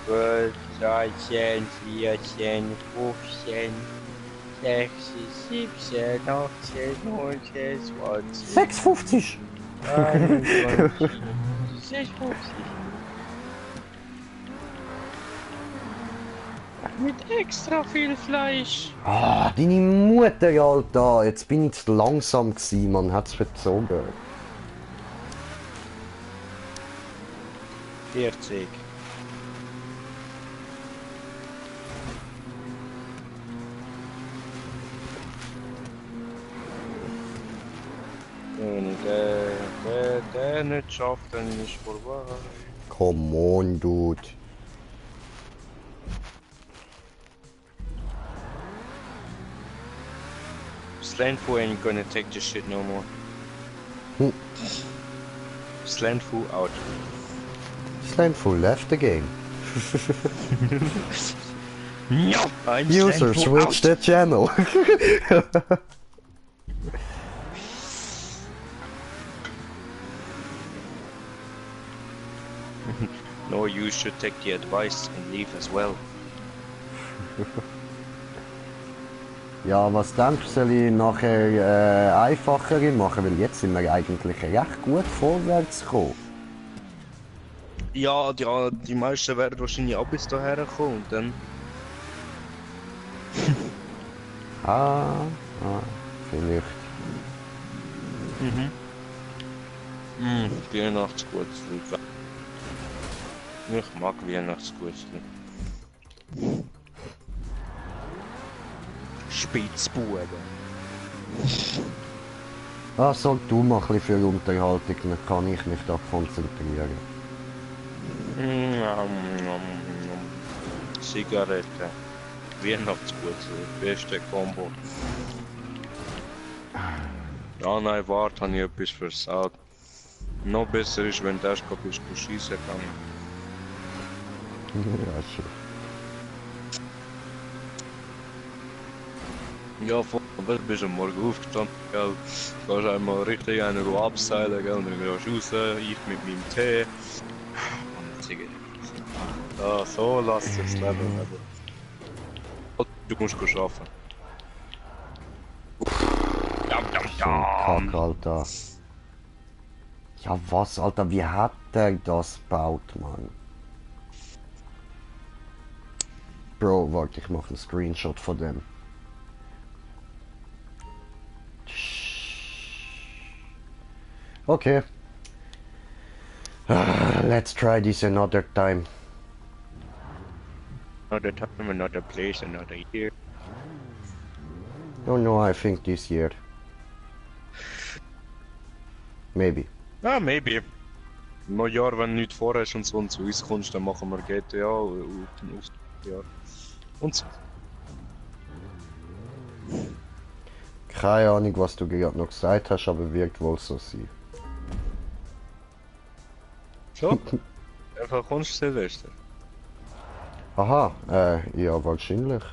12, 13, 14, 15, 16, 17, 18, 19, 20, 6,50! 21, 56. Mit extra viel Fleisch. Ah, deine Mutter, Alter! Jetzt bin ich zu langsam gewesen, man hat's verzogen. 40. Wenn ich den nicht schaffe, dann ist vorbei. Come on, dude. Slandfoo ain't gonna take this shit no more. Hmm. Slandfoo out. Slandful left the game. No, I'm User switch the channel. No, you should take the advice and leave as well. Ja, was denkst du, soll ich nachher einfacher machen? Weil jetzt sind wir eigentlich recht gut vorwärts gekommen. Ja, die meisten werden wahrscheinlich auch bis daher kommen und dann... Vielleicht. Weihnachtsgutzli. Ich mag Weihnachtsgutzli. Spitzbuben. Ah, sag du mal ein bisschen für Unterhaltung, dann kann ich mich da konzentrieren. Zigarette. Weihnachtsgutzli. Beste Kombo. Ja, nein, warte, habe ich etwas versagt. Noch besser ist, wenn du erst bist du schiessen gegangen. Ja, schon. Ja, du bist am Morgen aufgestanden, gell? Gehst einmal richtig einen abseilen, gell? Und dann gehst du raus, ich mit meinem Tee. Und eine Zigarette. Ja, so lasst sich das Leben leben. Du musst arbeiten. So ein Kack, Alter. Ja, was, Alter, wie hat der das gebaut, Mann? Bro, warte, ich mache einen Screenshot von dem. Okay. Let's try this another time. Another time, another place, another year. Oh no, I think this year. Maybe. Ah, maybe. Neujahr, wenn du nichts vorhast und so und zu uns kommst, dann machen wir GTA und ja. Und so. Keine Ahnung, was du gerade noch gesagt hast, aber wird wohl so sein. So? Einfach kommst du Silvester. Aha, ja, wahrscheinlich.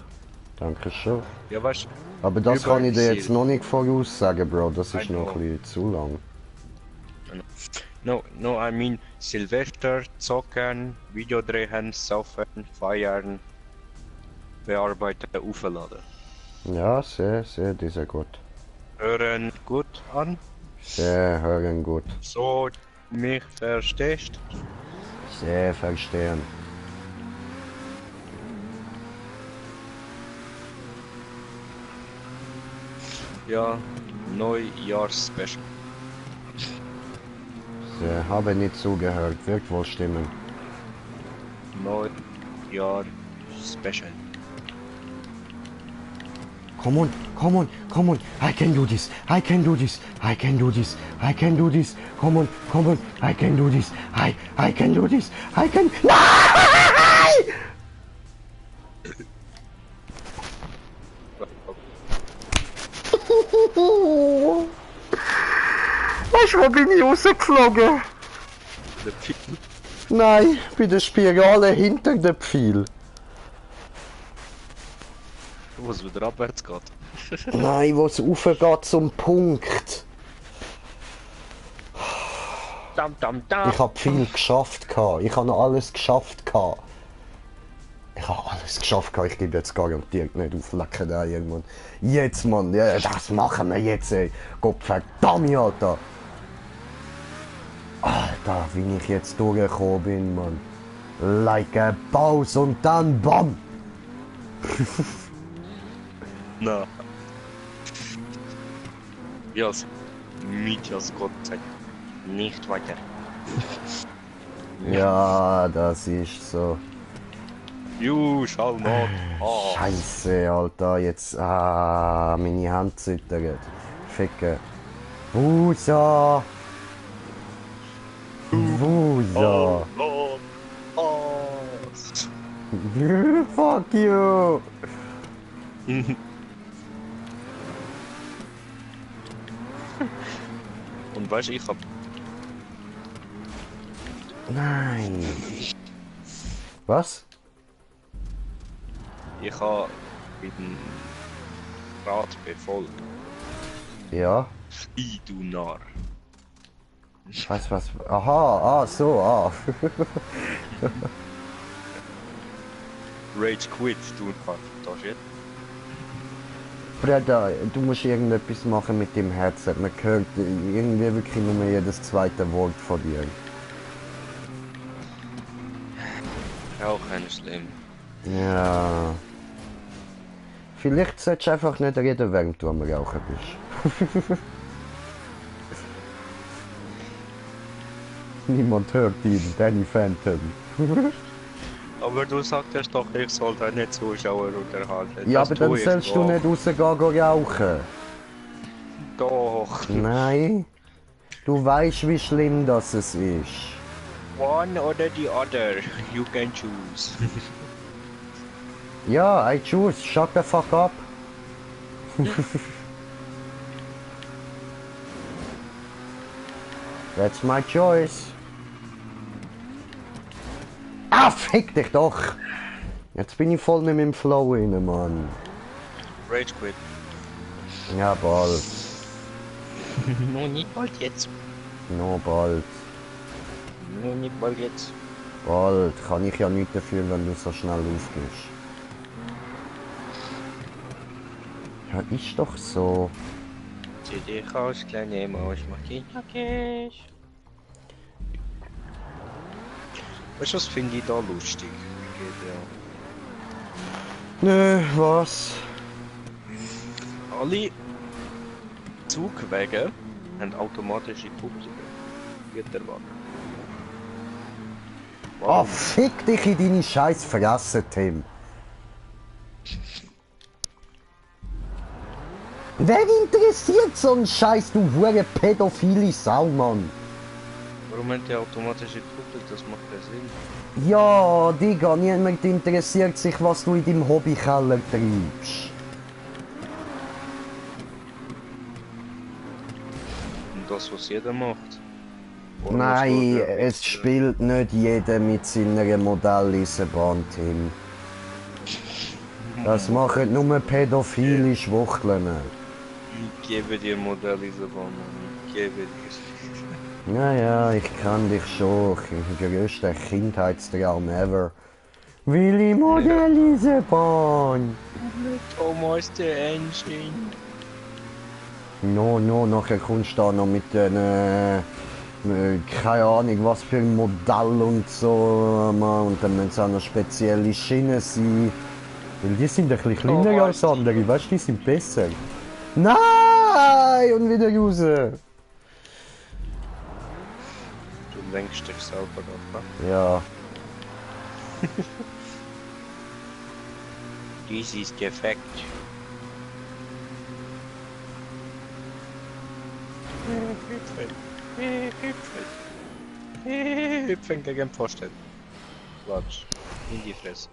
Danke schon. Ja, weißt Aber das Über kann ich dir Sil- jetzt noch nicht voraussagen, Bro. Das ist I noch know. ein bisschen zu lang. No, I mean Silvester, zocken, Video drehen, saufen, feiern, bearbeiten, aufladen. Ja, sehr, sehr, die sehr gut. Hören gut an, Sehr hören gut. so mich verstehst. Sehr verstehen. Ja, Neujahrs-Special. Sehr, habe nicht zugehört. Wird wohl stimmen. Neujahr-Special. Come on, come on, come on. I can do this. I can do this. I can do this. I can do this. Come on, come on. I can do this. I can do this. I can. Nein! Weißt du, wo bin ich rausgeflogen? Der Pfeil. Nein, bei der Spirale hinter dem Pfeil. Wo es wieder abwärts geht. Nein, wo es raufgeht zum Punkt. Dam, dam, dam. Ich habe viel geschafft gehabt. Ich habe noch alles geschafft gehabt. Ich habe alles geschafft gehabt. Ich gebe jetzt garantiert nicht auf Leckerei irgendwann. Jetzt, Mann, ja, das machen wir jetzt, ey. Gott verdammt, Alter. Alter, wie ich jetzt durchgekommen bin, Mann. Like a Baus und dann BAM! Na. Ja, Mietjas Gott sei nicht weiter. Ja, das ist so. You shall not pass. Scheiße, Alter, jetzt. Meine Hand zittert. Ficke. Wusa! Wusa! Not pass. Fuck you! Und weißt du, ich hab Nein! Was? mit dem Rat befolgt. Ja? I du Narr. Was? Aha, so. Rage quit, du Narr. Das jetzt? Bruder, du musst irgendetwas machen mit dem Headset. Man hört irgendwie wirklich nur jedes zweite Wort von dir. Auch keine schlimm. Ja. Vielleicht solltest du einfach nicht reden, während du am Rauchen bist. Niemand hört ihn, Danny Phantom. Aber du sagtest doch, ich sollte nicht Zuschauer unterhalten. Ja, Das aber dann tue ich sollst du doch. nicht rausgehen rauchen. Doch. Nein. Du weißt, wie schlimm das es ist. One or the other. You can choose. Ja, I choose. Shut the fuck up. That's my choice. Fick dich doch! Jetzt bin ich voll nicht mit dem Flow rein, Mann. Rage quit. Ja, bald. No, nicht bald jetzt. No, bald. No, nicht bald jetzt. Bald. Kann ich ja nicht dafür, wenn du so schnell aufgehst. Ja, ist doch so. Zieh dich aus, kleine Maus, mach dich nackig. Weißt du, was finde ich da lustig? Nö, was? Alle Zugwege haben automatische Kupplungen. Güterwagen. Ah, fick dich in deine scheiß Fresse, Tim. Wer interessiert so einen Scheiß, du hure pädophile Sau, Mann? Warum haben die automatische Kupplung? Das macht keinen Sinn. Ja, Digga, niemand interessiert sich, was du in deinem Hobbykeller treibst. Und das, was jeder macht. Oder Nein, was du- es spielt nicht jeder mit seiner Modelleisenbahn, Tim. Das machen nur pädophile Schwuchteln. Ich gebe dir Modellisebahn. Ich gebe dir. Ja, ich kann dich schon. Größter Kindheitstraum ever. Willi Modelleisenbahn. Thomas der Engine. No, nachher kommst du da noch mit den, keine Ahnung, was für ein Modell und so, Mann. Und dann müssen es auch noch spezielle Schienen sein. Weil die sind ein bisschen kleiner als andere, weißt du, die sind besser. Nein! Und wieder raus! Du lenkst dich selber ab. Ne? Ja. Dies ist defekt. Hüpfen gegen Pfosten. Quatsch. In die Fresse.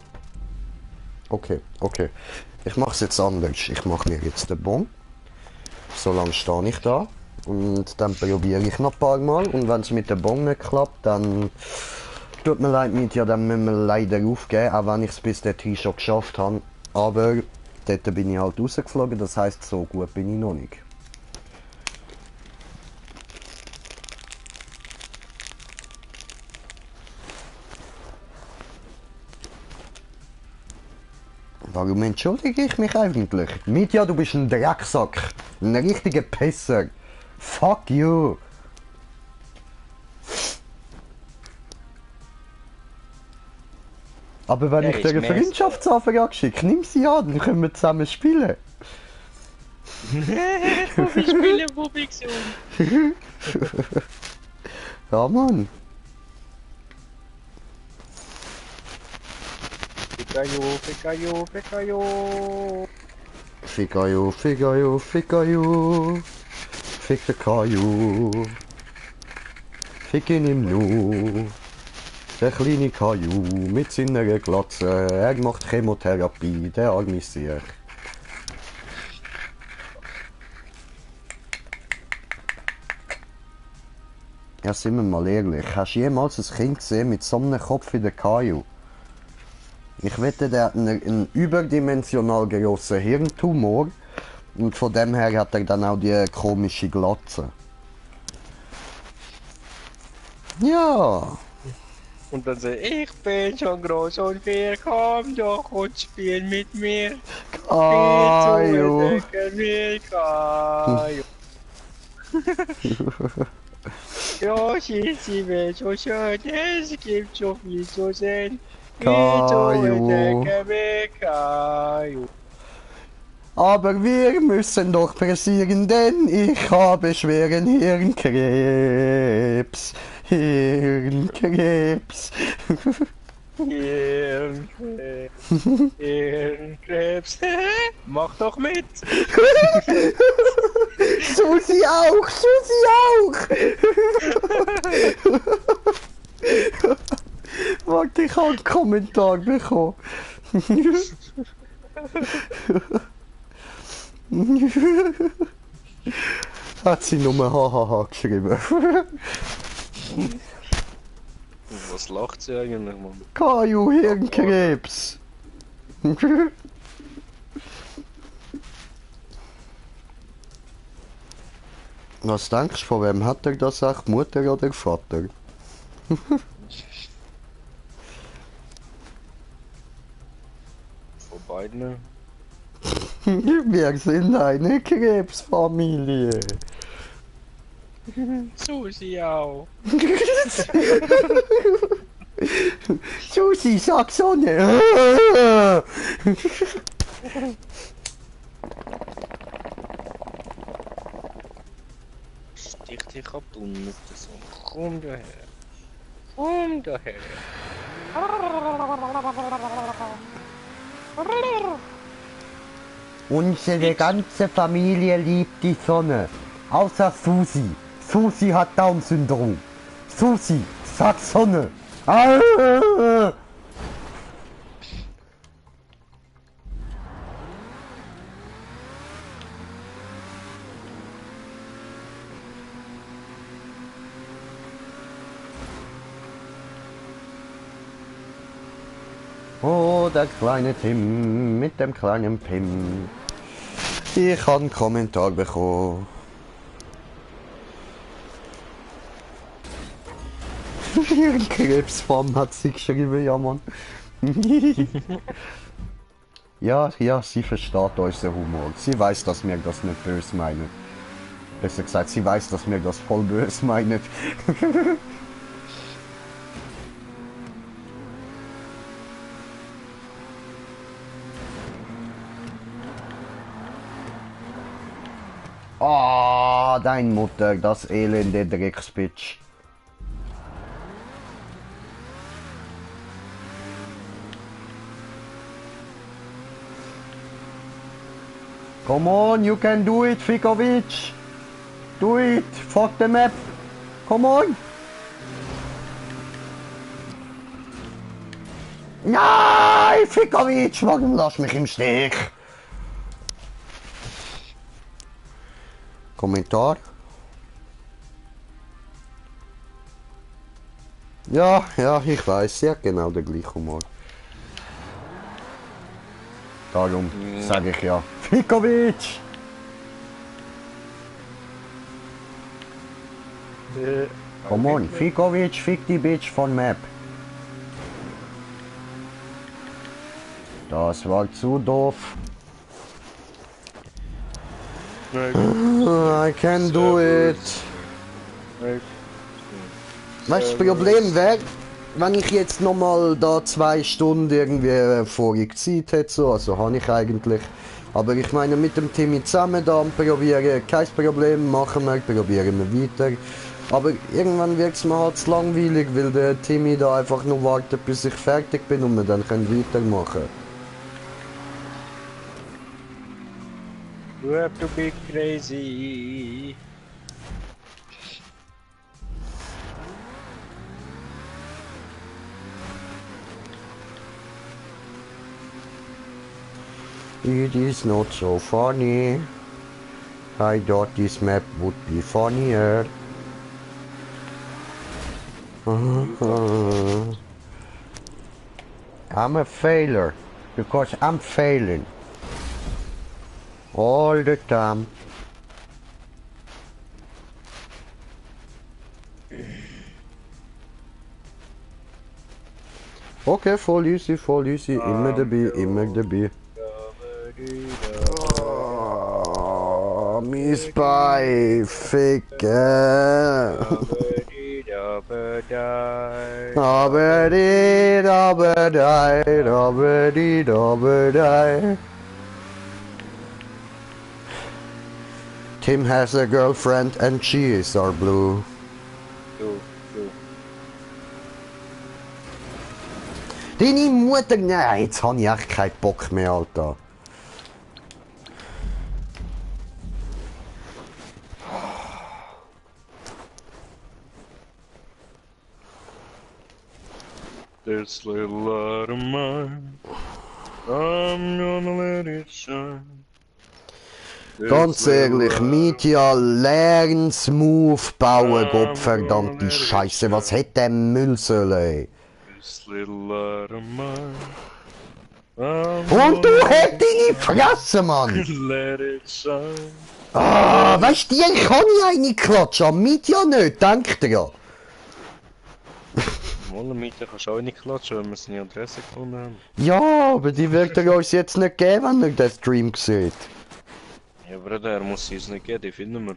Okay. Ich mach's jetzt anders. Ich mach mir jetzt den Bon. So lange stehe ich da. Und dann probiere ich noch ein paar Mal. Und wenn es mit dem Bon nicht klappt, dann tut mir leid, Mietja, dann müssen wir leider aufgeben, auch wenn ich es bis dorthin schon geschafft habe. Aber dort bin ich halt rausgeflogen, das heisst, so gut bin ich noch nicht. Warum entschuldige ich mich eigentlich? Mietja, du bist ein Drecksack. Ein richtiger Pisser. Fuck you. Aber wenn Ja, ich ich dir eine merk's. Freundschaftsanfrage schicke, nimm sie an, dann können wir zusammen spielen. Wir spielen Bubixum. Ja, Mann. Pikachu. Figayo, Figayo, Figayo. Fick den Kaju. Fick ihn im Nu. Der kleine Kaju mit seiner Glatze. Er macht Chemotherapie, der arme Sieg. Ja, sind wir mal ehrlich. Hast du jemals ein Kind gesehen mit so einem Kopf wie der Kaju? Ich wette, der hat einen überdimensional grossen Hirntumor. Und von dem her hat er dann auch die komische Glatze. Ja. Und dann sagt ich bin schon groß und wir komm doch und spiel mit mir. Kaju. Mir Kaju. Ja, sie wird so schön, es gibt so viel zu sehen. Kaju. Kaju. Aber wir müssen doch pressieren, denn ich habe schweren Hirnkrebs. Hirnkrebs. Hirnkrebs. Mach doch mit. Susi auch, Susi auch. Warte, ich habe einen Kommentar bekommen. Hat sie nur hahaha geschrieben. Was lacht sie eigentlich, Mann? Kaju, Hirnkrebs. Was denkst du, von wem hat er das echt? Mutter oder Vater? Von beiden. Wir sind eine Krebsfamilie. Susi auch. Susi, sag Sonne. Stich dich ab, du Nuttensohn. Komm daher. Komm daher. Unsere ganze Familie liebt die Sonne. Außer Susi. Susi hat Down-Syndrom. Susi, sag Sonne. Oh, der kleine Tim mit dem kleinen Pim. Ich habe einen Kommentar bekommen. Ihre Krebsform hat sie geschrieben, ja Mann. Ja, sie versteht unseren Humor. Sie weiß, dass wir das nicht böse meinen. Besser gesagt, sie weiß, dass wir das voll böse meinen. Ah, dein Mutter, das elende Drecksbitch. Come on, you can do it, Fikovic. Do it, fuck the map. Come on. Nein, Fikovic, warum lass mich im Stich? Kommentar. Ja, ja, ich weiß, ja genau der gleiche Humor. Darum sage ich ja. Fikovic! Come on, Fikovic, fick die Bitch von Map. Das war zu doof. I can do it. Weißt du, das Problem wäre, wenn ich jetzt nochmal da 2 Stunden irgendwie vorige Zeit hätte, so, also habe ich eigentlich. Aber ich meine, mit dem Timmy zusammen da und probieren, kein Problem, machen wir, probieren wir weiter. Aber irgendwann wird es mir halt zu langweilig, weil der Timmy da einfach nur wartet, bis ich fertig bin und wir dann können weitermachen. You have to be crazy. It is not so funny. I thought this map would be funnier. I'm a failure because I'm failing all the time. Okay, voll easy, immer dabei. Oh, mies bei, Ficke. Tim has a girlfriend and she is our blue. Deine Mutter, nein, jetzt habe ich echt keinen Bock mehr, Alter. This little light of mine, I'm gonna let it shine. Ganz ehrlich, Mitya, lern Smooth bauen, Gottverdammte Scheiße, was hätte der Müll sollen, ey? This little light of mine, Und du hättest deine Fresse, Mann! let it shine. Ah, weißt du, ich kann ja eine klatschen, Mitya nicht, denkt ihr ja. Wolle mit kannst du auch nicht klatschen, wenn wir seine Adresse gefunden haben. Ja, aber die wird er uns jetzt nicht geben, wenn er den Stream sieht. Ja, Bruder, er muss sie uns nicht geben, die finden wir.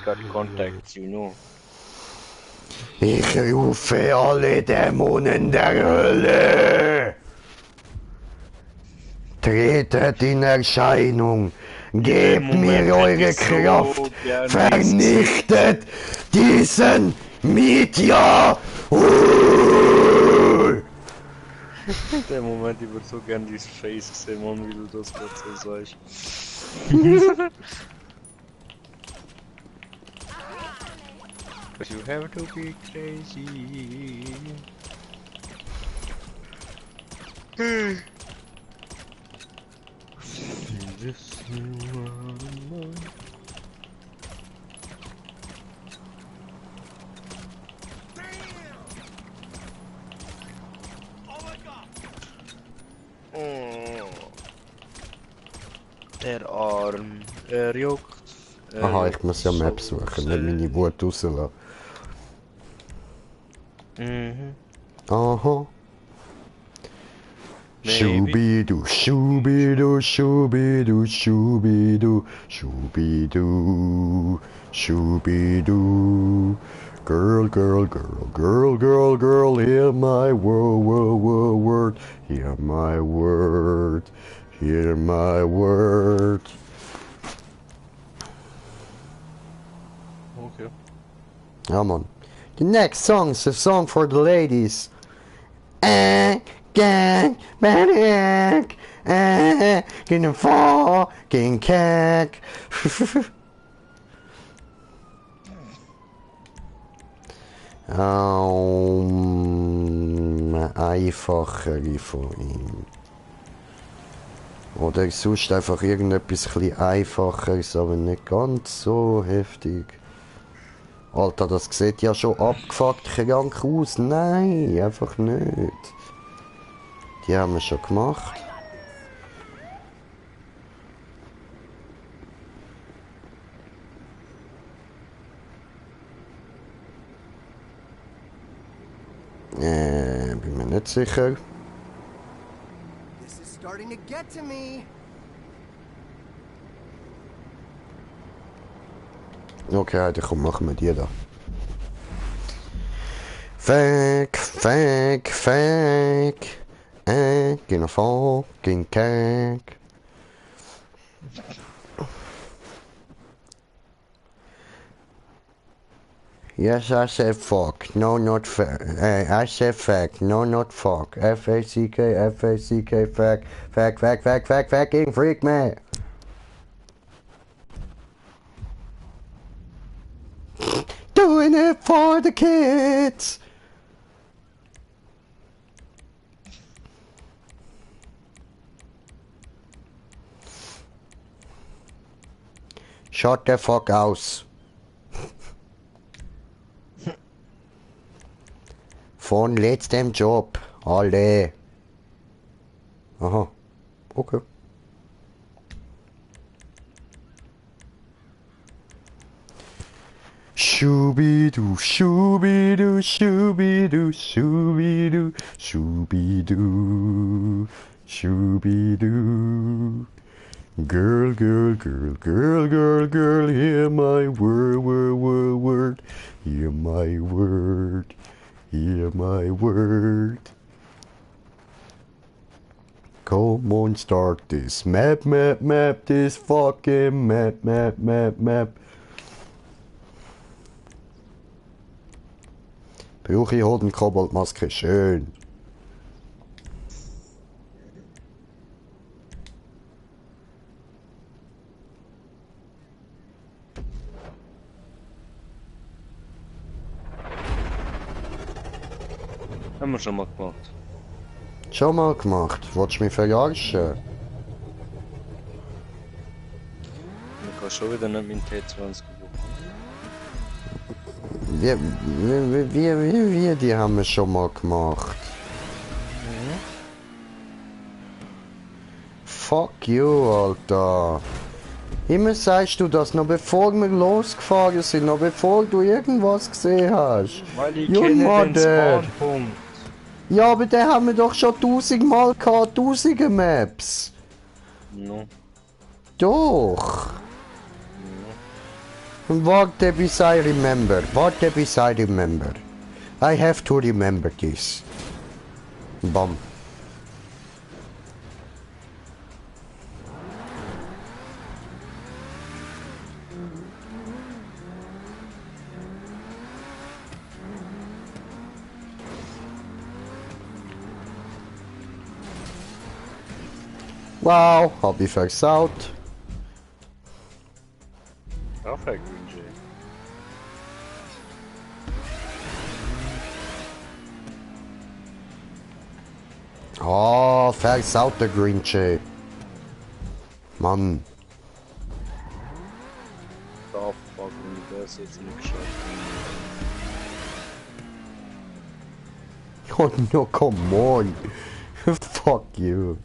Got contacts, you know. Ich rufe alle Dämonen der Hölle! Tretet in Erscheinung! Gebt mir eure Kraft! Vernichtet diesen Mitya! In dem Moment, ich würde so gern dieses Face sehen, Mann, wie du das gerade so sagst. But you have to be crazy. This der Arm, juckt. Aha, ich muss ja Maps suchen, nicht meine Wut rauslassen. Aha. Schubidu, schubidu, schubidu, schubidu, schubidu, schubidu. Girl, girl, girl, girl, girl, girl, hear my word, hear my word, hear my word. Okay. Come on. The next song is a song for the ladies. Gang, maniac, getting fucking cack. Einfachere von ihm. Oder sonst einfach irgendetwas ein bisschen einfacheres, aber nicht ganz so heftig. Alter, das sieht ja schon abgefuckt krank aus. Nein, einfach nicht. Die haben wir schon gemacht. Bin mir nicht sicher. This is starting to get to me. Okay, dann komm, machen wir die da. Fake, fake, fake. Gonna fucking cake. Yes, I said fuck. No, not fuck. I said fuck. No, not fuck. F-A-C-K, F-A-C-K, fuck. Fuck, fuck, fuck, fuck, fucking freak me. Doing it for the kids. Shut the fuck aus. Von letztem Job. Alle. Aha. Okay. Shooby-doo, shooby-doo, shooby-doo, shooby-doo, shooby-doo, shooby-doo. Girl, girl, girl, girl, girl, girl, hear my word, word, word, word. Hear my word, hear my word. Come on, start this map, map, map, this fucking map, map, map, map. Brauche ich heute eine Koboldmaske, schön. Haben wir schon mal gemacht. Schon mal gemacht. Wolltest du mich verarschen? Ich kann schon wieder nicht mit T20 gebucht. Wie, die haben wir schon mal gemacht. Fuck you, Alter. Immer sagst du das, noch bevor wir losgefahren sind, noch bevor du irgendwas gesehen hast. Weil ich You kenne den mother. Spawnpunkt. Ja, aber den haben wir doch schon 1000 Mal gehabt, 1000 Maps. No. Doch. Warte bis I remember. Warte bis I remember. I have to remember this. Bam. Wow, hab ich versaut. Perfekt, Green Jay. Oh, versaut der Green Jay. Mann. Da fuck, wenn ich das jetzt nicht geschafft Oh no, come on. Fuck you.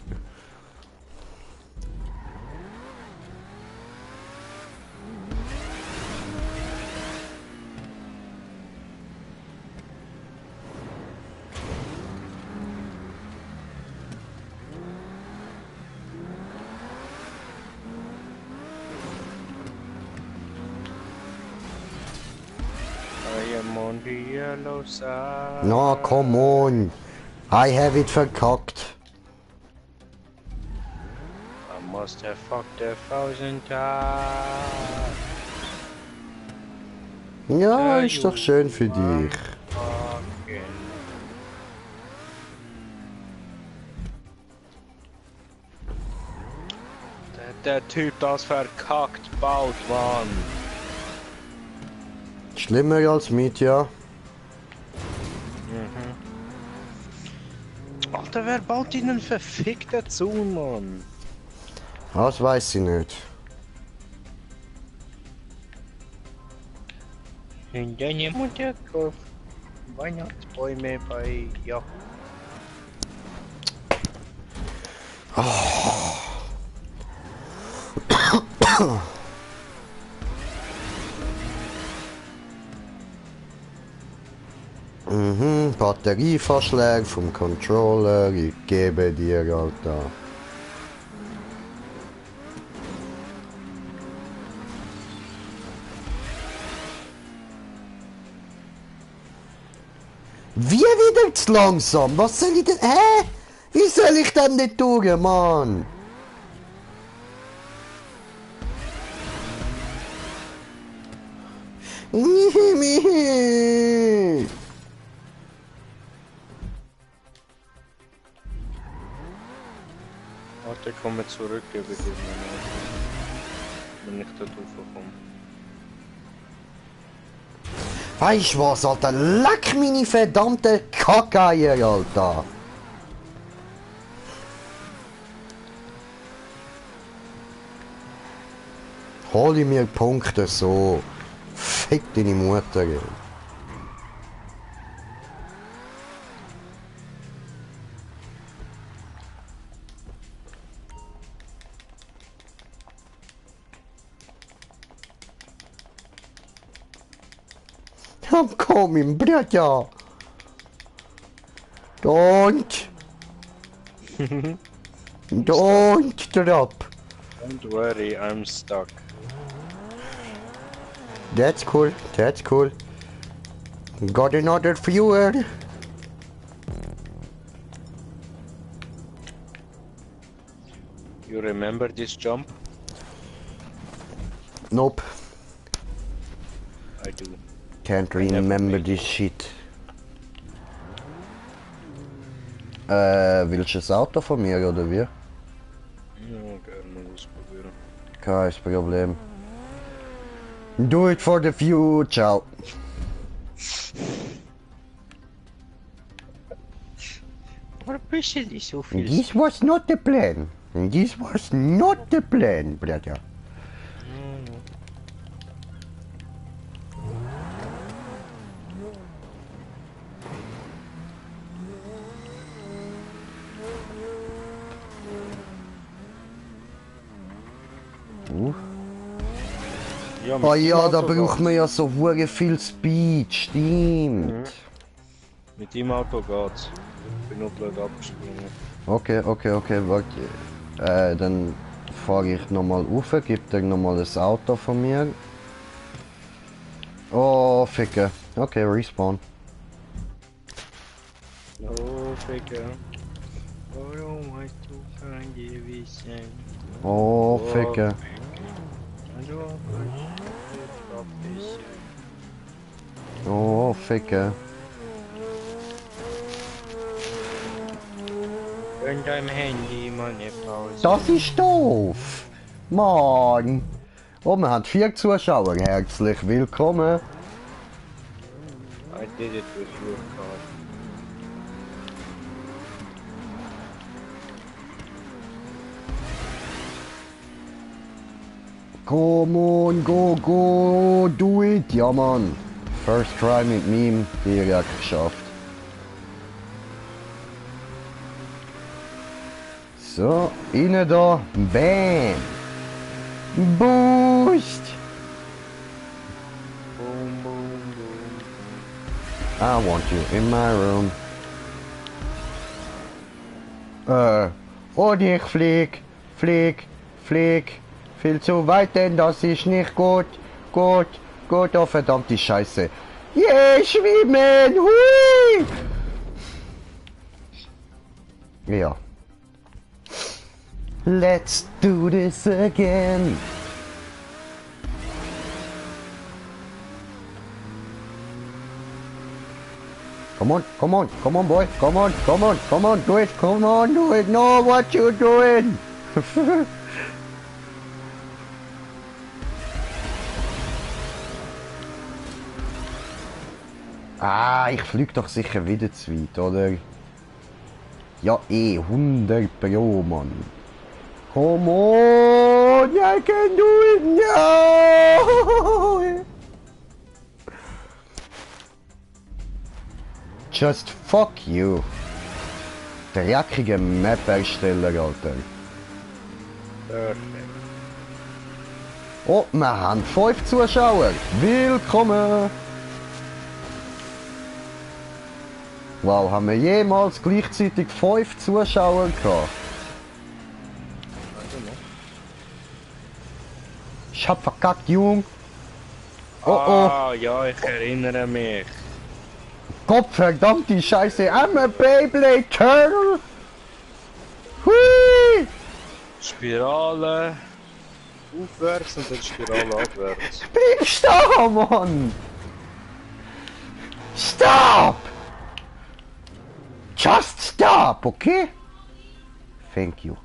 I am on the yellow side. No, come on. I have it verkackt. I must have fucked 1,000 times. Ja, ist doch schön für dich. Fucking. Der Typ das verkackt baut, Mann. Schlimmer als mit, ja. Alter, wer baut ihnen verfickt dazu, Mann? Das weiß ich nicht. Und dann jemand der kauft Weihnachtsbäume bei, ja. Mhm, Batterieverschläge vom Controller, ich gebe dir, Alter. Wie wieder zu langsam? Was soll ich denn? Hä? Wie soll ich denn nicht tun, Mann? Warte, komme zurück, gebe dir meine Auto. Wenn ich da drauf komme. Weißt du was, Alter? Leck meine verdammte Kacke, Alter! Hol ich mir Punkte so. Fick deine Mutter, ey. I'm coming, братья! Don't! Don't drop! Don't worry, I'm stuck. That's cool, that's cool. Got another viewer. You remember this jump? Nope, I do. can't I never remember made this shit. Willst du das Auto von mir oder wie? Ja, gerne mal ausprobieren. Kein Problem. Do it for the view, ciao. Warum bist du nicht so viel? This was not the plan. This was not the plan, brother. Ja, Oh mit dem ja, da Auto braucht geht's. man ja so hure viel Speed, stimmt. Mit dem Auto geht's. Ich bin nur blöd abgesprungen. Okay, warte. Dann fahre ich nochmal rauf, gib dir nochmal das Auto von mir. Oh, ficke. Okay, respawn. Oh, Ficker. Warum hast du kein Gewissen? Oh, ficke. Also, Oh, ficke. in deinem Handy mal eine Pause. Das ist doof. Mann. Oh, wir haben 4 Zuschauer. Herzlich willkommen. I did it with your car. Come on, go, do it. Ja, Mann. First try mit mir direkt geschafft. So, rein da. Bam. Boost. Boom, boom, boom. I want you in my room. Und ich flieg. Viel zu weit, denn das ist nicht gut. Oh verdammte Scheiße. Yeah, schwimmen! Hui! Ja. Let's do this again. Come on, boy. Come on, do it. No, what you doing? Ich flieg doch sicher wieder zu weit, oder? Ja, 100 Pro, Mann. Come on, I can do it now! Just fuck you. Dreckige Map-Ersteller, Alter. Perfekt. Oh, wir haben 5 Zuschauer. Willkommen. Wow, haben wir jemals gleichzeitig 5 Zuschauer gehabt? Ich hab verkackt, Jung. Oh oh. Ah, ja, ich erinnere mich. Gott verdammte Scheiße. I'm a Beyblade Turtle. Hui. Spirale aufwärts und dann Spirale abwärts. Bleib stehen, Mann. Stop. Just stop, okay? Thank you.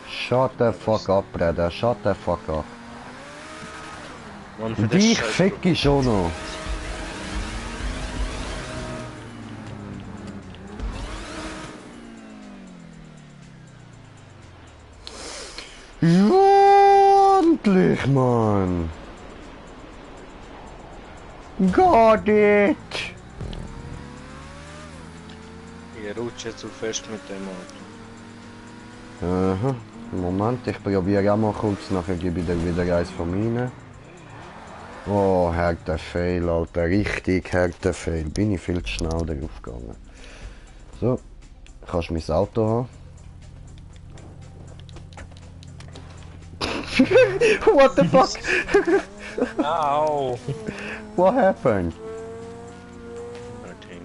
Shut the fuck up, brother. Shut the fuck up. Mann, für das Dich Scheiß- fick ich schon noch. Ja, endlich, Mann. Got it. Ich rutsche zu fest mit dem Auto. Aha. Moment, ich probiere auch mal kurz, nachher gebe ich dir wieder eins von meinen. Oh, harter Fail, Alter. Richtig harter Fail. Bin ich viel zu schnell darauf gegangen. So, kannst du mein Auto haben? What the fuck? Au! What happened? Nothing.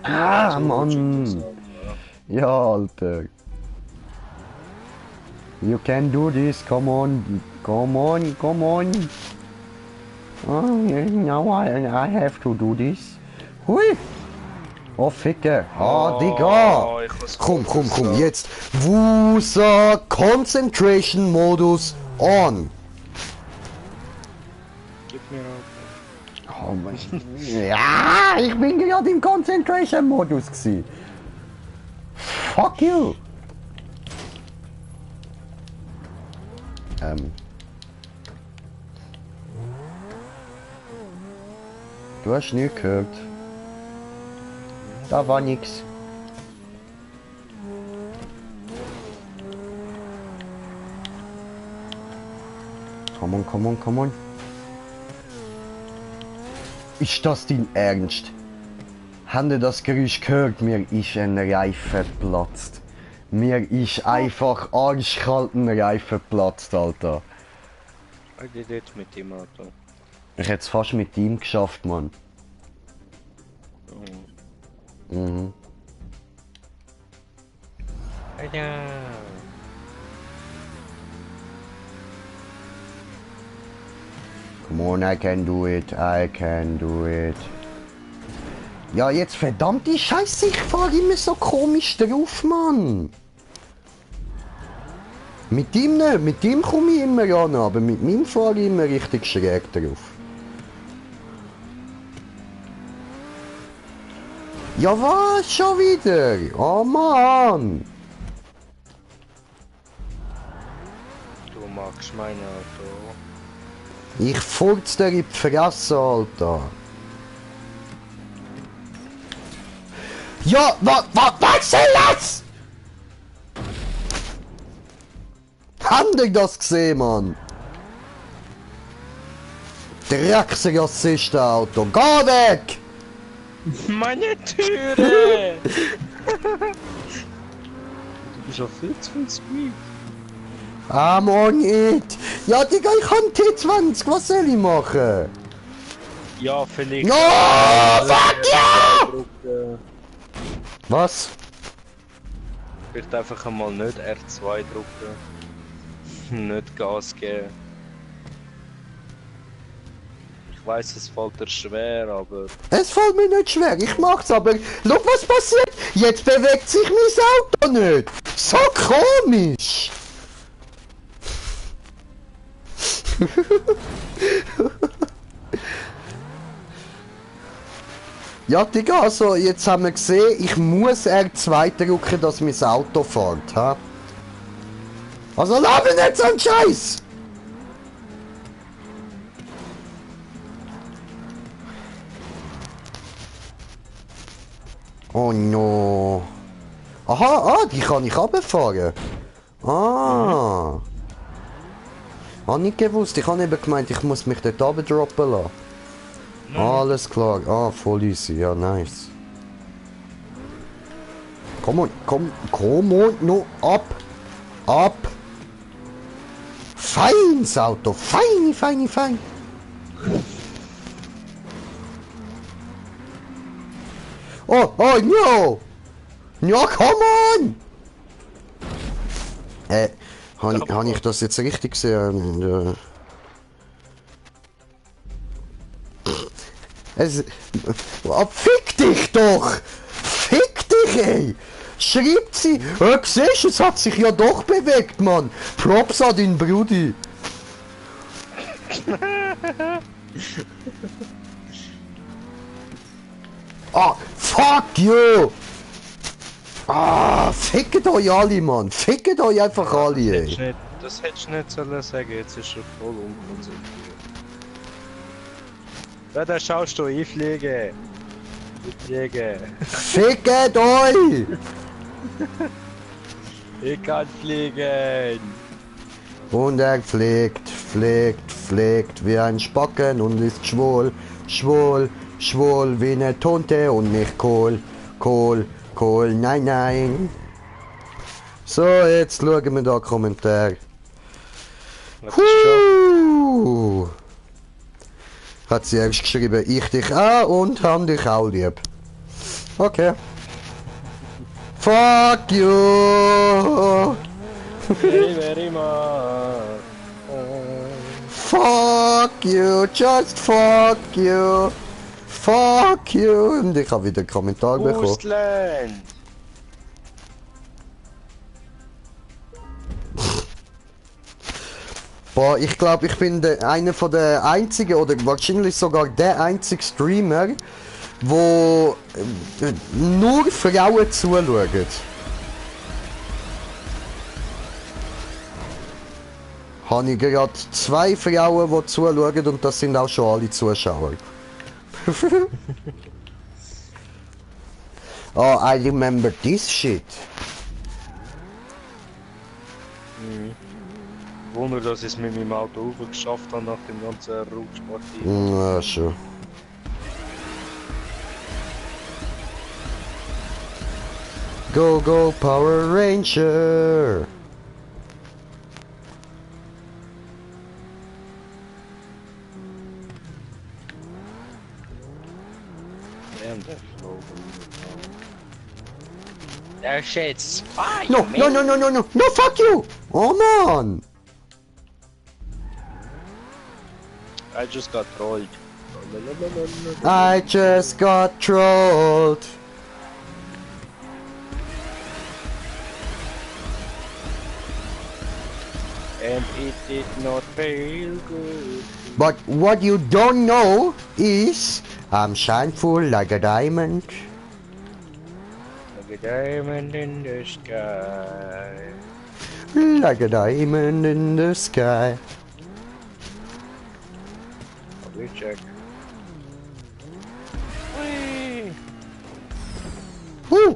Ah, Mann! Ja, Alter. You can do this, come on. Come on, come on. Oh, yeah, now I have to do this. Hui! Oh, Ficke. Ah, Digga! Ich muss Komm, komm, komm, so. jetzt. Wusa Concentration Modus on. Gib mir auch. Oh mein Ja, ich bin gerade im Concentration Modus gsi. Fuck you. Du hast nie gehört. Da war nix. Come on, come on, come on. Ist das dein Ernst? Habt ihr das Geräusch gehört? Mir ist ein Reifen geplatzt. Mir ist einfach arschkalt ein Reifen geplatzt, Alter. Ich did it mit dem Auto. Ich hätte es fast mit ihm geschafft, Mann. Mhm. Ja. Come on, I can do it, I can do it. Ja, jetzt verdammte Scheiße, ich fahre immer so komisch drauf, Mann. Mit ihm nicht, mit ihm komme ich immer an, aber mit meinem fahre ich immer richtig schräg drauf. Ja, was? Schon wieder? Oh Mann! Du magst mein Auto. Ich furz dir in die Fresse, Alter. Ja, was soll das? Habt ihr das gesehen, Mann? Drecksrassisten-Auto, geh weg! Meine Türe! Du bist auf viel zu viel Speed. I'm on it! Ja, Digga, ich kann T20, was soll ich machen? Ja, vielleicht. No, fuck you! Was? Vielleicht einfach einmal nicht R2 drücken. Nicht Gas geben. Ich weiss, es fällt dir schwer, aber. Es fällt mir nicht schwer, ich mach's, aber schau, was passiert? Jetzt bewegt sich mein Auto nicht! So komisch! Ja, Digga, also jetzt haben wir gesehen, ich muss R2 drücken, dass mein Auto fährt, ha? Also laber nicht so einen Scheiß! Oh no. Aha, die kann ich runterfahren. Ah. Habe nicht gewusst, ich habe eben gemeint, ich muss mich dort runter droppen lassen. Alles klar, voll easy, ja nice. Komm on, no, ab. Feins Auto, fein. Oh, no! Ja, come on! Habe ich das jetzt richtig gesehen? Fick dich doch! Fick dich, ey! Schreibt sie! Siehst du, es hat sich ja doch bewegt, Mann! Props an deinen Brudi! Fuck you! Fickt euch alle, Mann! Fickt euch einfach alle, ey! Das hättest du nicht sollen sagen, jetzt ist er voll unkonzentriert. Ja, da schaust du, ich fliege! Fickt euch! Ich kann fliegen! Und er fliegt wie ein Spacken und ist schwul wie eine Tonte und nicht Kohl, nein. So, jetzt schauen wir da Kommentar. Hat sie erst geschrieben, ich dich auch und hab dich auch lieb. Okay. Fuck you! Very much. Fuck you, just fuck you. Fuck you. Und ich habe wieder einen Kommentar bekommen. Russland! Boah, ich glaube, ich bin einer von der einzigen oder wahrscheinlich sogar der einzige Streamer, wo nur Frauen zuschauen. Habe ich gerade 2 Frauen, die zuschauen und das sind auch schon alle Zuschauer. Oh, I remember this shit. Wunder, dass ich es mit meinem Auto geschafft habe nach dem ganzen Rutschpartie. Ja, schon. Go, Power Ranger! Damn, that flow. That shit's fire, No, fuck you! Oh man! I just got trolled. I just got trolled. And it did not feel good. But what you don't know is I'm shineful like a diamond. Like a diamond in the sky. Like a diamond in the sky. We check. Whee! Woo!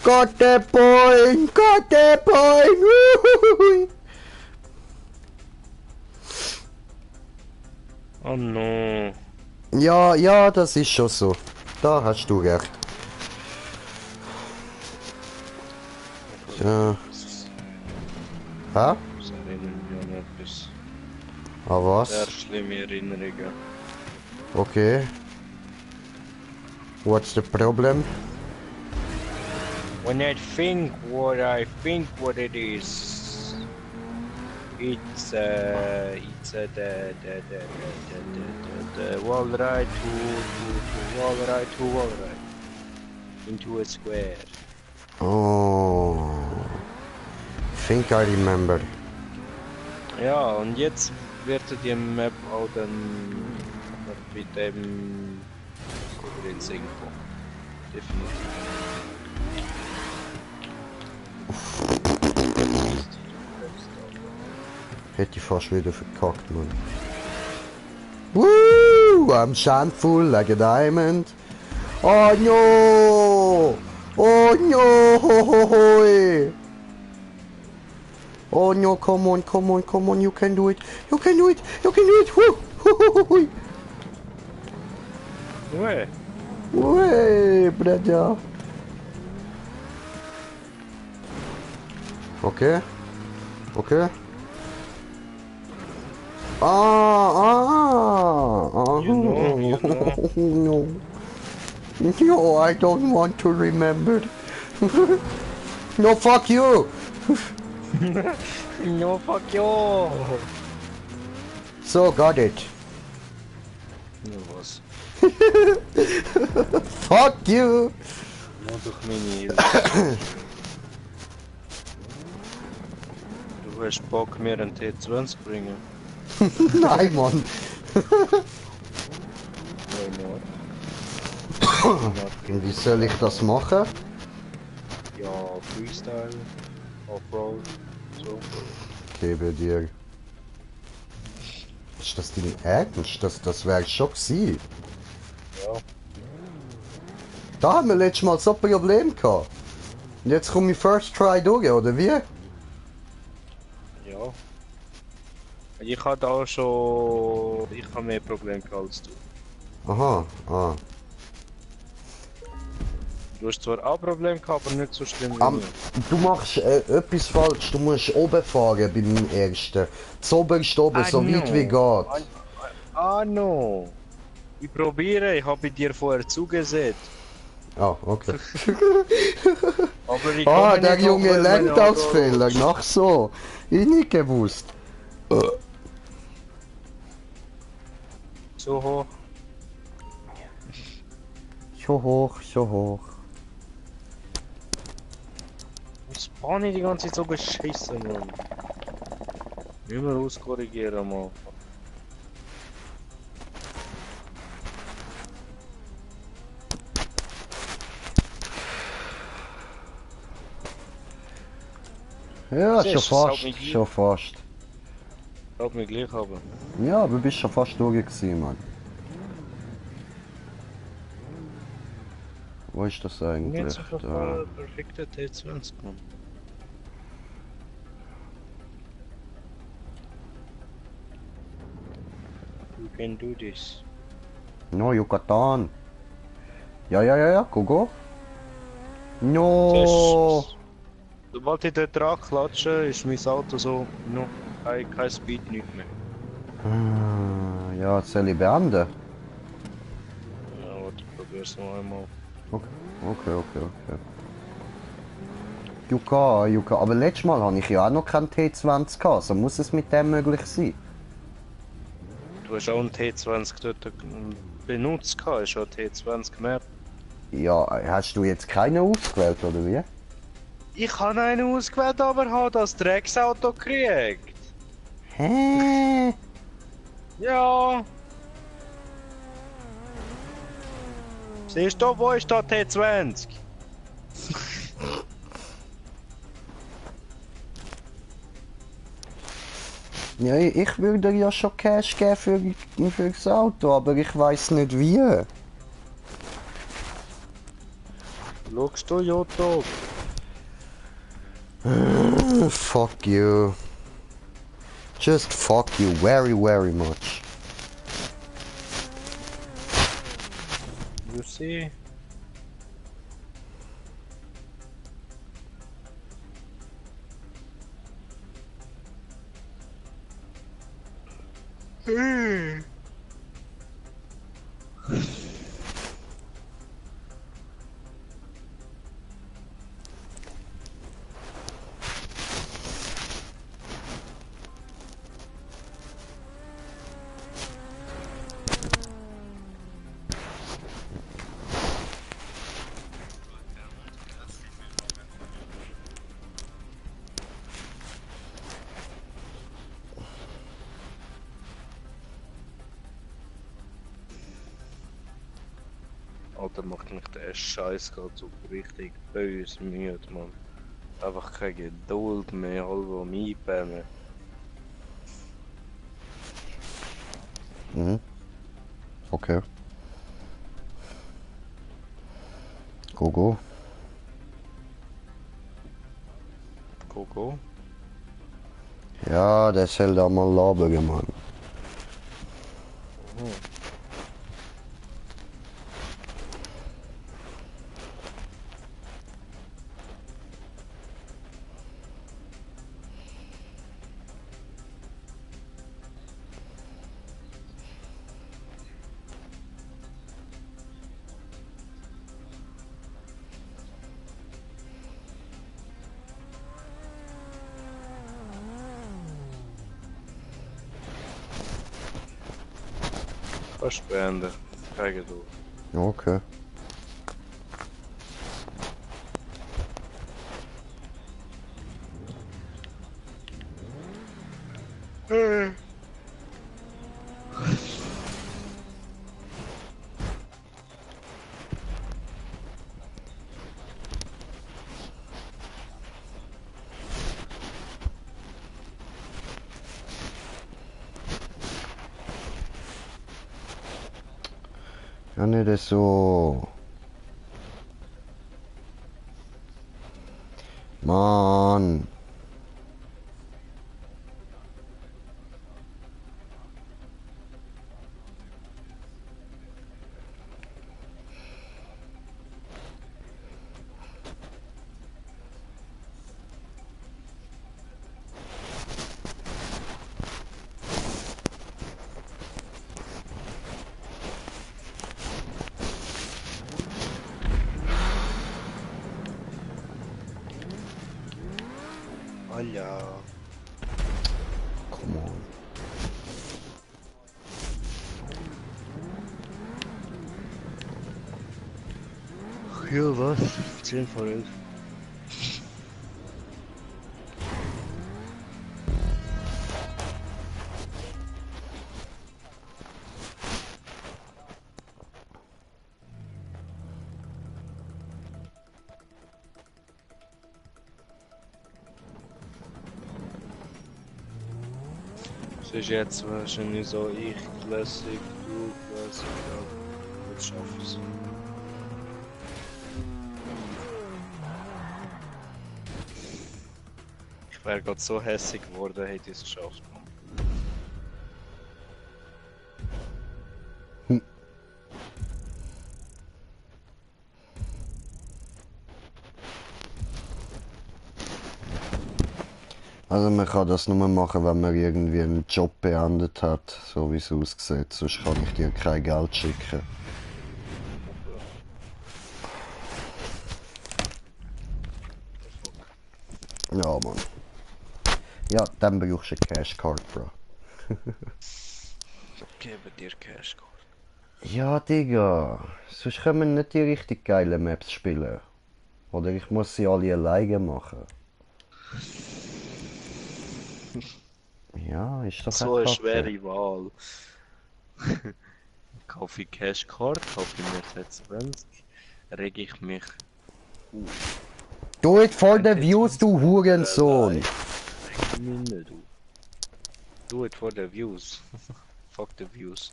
Got that point! Got that point! Woo! Oh no. Ja, das ist schon so. Da hast du recht. Ja. Hä? Das erinnert mich an etwas. Ah, was? Sehr schlimme Erinnerungen. Okay. What's the problem? When I think what it is, it's the wall ride to wall ride into a square. Oh. Think I remember. Ja, und jetzt wird die Map auch dann mit dem Konkurrenz kommen. Definitiv. Hätte ich fast wieder verkackt, Mann. Woo! I'm shameful like a diamond. Oh no! Oh no! Oh no, come on, come on, come on, you can do it. You can do it, you can do it. Woo! Ué, Way, brother. Okay. Okay. You know. No. No, I don't want to remember. No, fuck you. no fuck you! So, got it. Ja, was? Fuck you. Nur durch meine Hilfe. Du hast Bock, mir einen T20 zu bringen? Nein, Mann. Why not? Wie soll ich das machen? Ja, Freestyle, Offroad, so. Gebe dir. Ist das dein Ernst? Das wäre schon gewesen. Ja. Da haben wir letztes Mal so ein Problem gehabt. Und jetzt komme ich First Try durch, oder wie? Ja. Ich hatte auch schon... Ich habe mehr Probleme gehabt als du. Aha, ah. Du hast zwar auch Probleme gehabt, aber nicht so schlimm wie mir. Du machst etwas falsch, du musst oben fahren beim ersten. Zoberst oben, so weit wie geht. No. Ich probiere, ich habe bei dir vorher zugesehen. Ah, okay. Aber ich Ah, komme der nicht Junge hoch, weil lenkt meine aus Auto- Fehler, nach so. Ich nicht gewusst. So hoch. So hoch, so hoch. Ich spawne die ganze Zeit so beschissen, Mann. Nicht mehr auskorrigieren, Mann. Ja, Siehst schon du, das fast, haut mich schon fast. Lass mich gleich haben. Ja, du bist schon fast durch gewesen, Mann. Wo ist das Nicht eigentlich? so Da. perfekter T20, Mann. You can do this. No, Yucatan. Ja, go. No. Sobald ich dort dran klatsche, ist mein Auto so, no, kein Speed nicht mehr. Ah, ja, soll ich beenden? Ja, warte, ich probier's noch einmal. Okay. Yuka, aber letztes Mal habe ich ja auch noch keinen T20 gehabt, so muss es mit dem möglich sein. Du hast auch einen T20 dort benutzt, ist schon T20 mehr. Ja, hast du jetzt keinen ausgewählt, oder wie? Ich habe einen ausgewählt, aber habe das Drecksauto gekriegt. Hä? Ja. Siehst du, wo ist da T20? Ja, ich würde ja schon Cash geben für das Auto, aber ich weiß nicht wie. Schaust du, YouTube? Fuck you. Just fuck you very much. You see? Alter, macht mich der Scheiß gerade so richtig böse müde, Mann. Einfach keine Geduld mehr, halb am Einbämmen. Mhm. Okay. Go. Go. Ja, der soll da mal labern, Mann. Kannst beenden. Kein Geduld. Okay. Ja, nicht so. Mann. Alja. Come on. Ja, was? 10 vor 11. Es ist jetzt wahrscheinlich so, ich Classic, du Classic, ja. Jetzt schaff ich's. Ich wäre gerade so hässig geworden, hätte ich es geschafft. Also man kann das nur machen, wenn man irgendwie einen Job beendet hat, so wie es aussieht. Sonst kann ich dir kein Geld schicken. Ja, Mann. Ja, dann brauchst du eine Cashcard, Bro. Gebe dir Cashcard. Ja, Digga. Sonst können wir nicht die richtig geilen Maps spielen. Oder ich muss sie alle alleine machen. Ja, ist doch So auch eine kacke. schwere Wahl. Kaufe ich Cashcard, kaufe ich Mercedes-Benz, rege ich mich auf. Do it for the views, du Hurensohn! Reg ich mich nicht auf. Do it for the views. Fuck the views.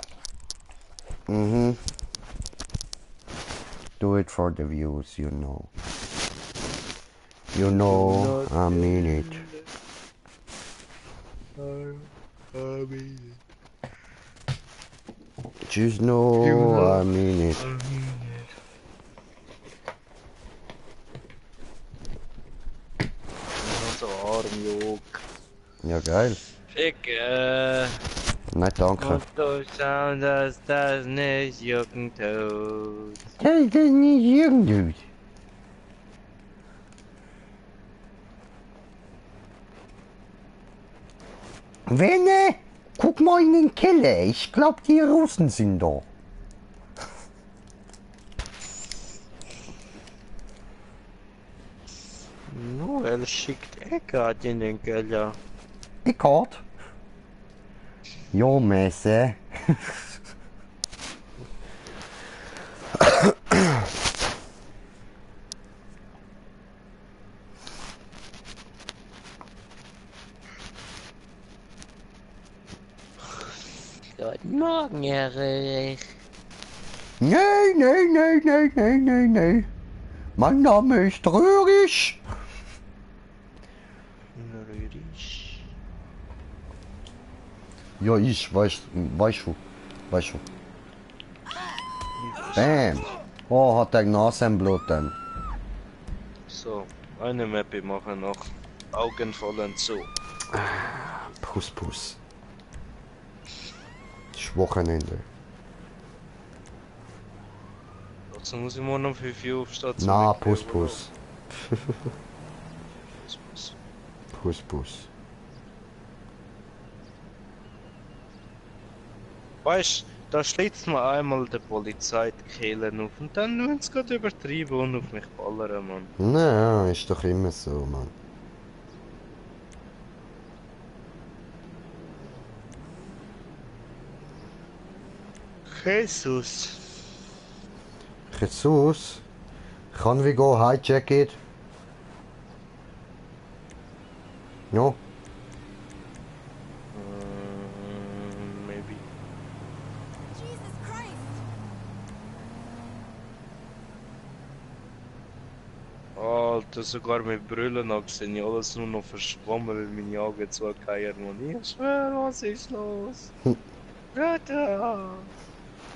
Mhm. Do it for the views, you know. You know, I mean it. Just know, I mean it. So arm, Jog. Ja, geil. Fick, Nein, danke. und du schauen, dass das nicht jucken tut. Das ist nicht irgendwas. Wenne, guck mal in den Keller. Ich glaub, die Russen sind da. Noel schickt Eckart in den Keller. Eckart? Ja, Messe. Guten Morgen, Erich. Nee, nee, nee, nee, nee, nee, nee. Mein Name ist Röhrig. Rüdisch. Ja, ich, weißt du. Bam. Oh, hat der Nase im Blut dann. So, eine Mappe machen noch. Augen fallen zu. Puss. Ist Wochenende. Dazu muss ich morgen um 5 Uhr aufstehen. Na, Puss. Puss. Weißt, da schlitzt man einmal der Polizei die Kehlen auf und dann wenn es gerade übertrieben und auf mich ballern, Mann. Na, ist doch immer so, Mann. Jesus. Jesus, can we go hijack it? No? Maybe. Jesus Christ! Alter, sogar mit Brüllen sehe ich alles nur noch verschwommen, weil meine Augen zugeheiert und ich schwör, was ist los? Bruder!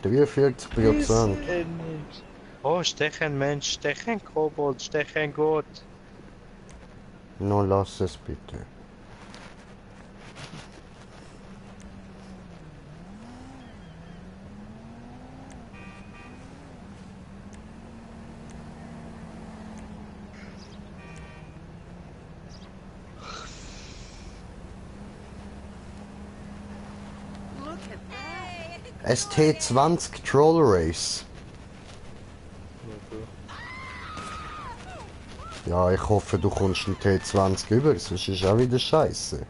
43%. Oh, stechen Mensch, stechen Kobold, stechen Gott. No, lass es bitte. Look at that! ST20 Troll Race. Ja, ich hoffe, du kommst einen T20 über, sonst ist auch wieder scheiße.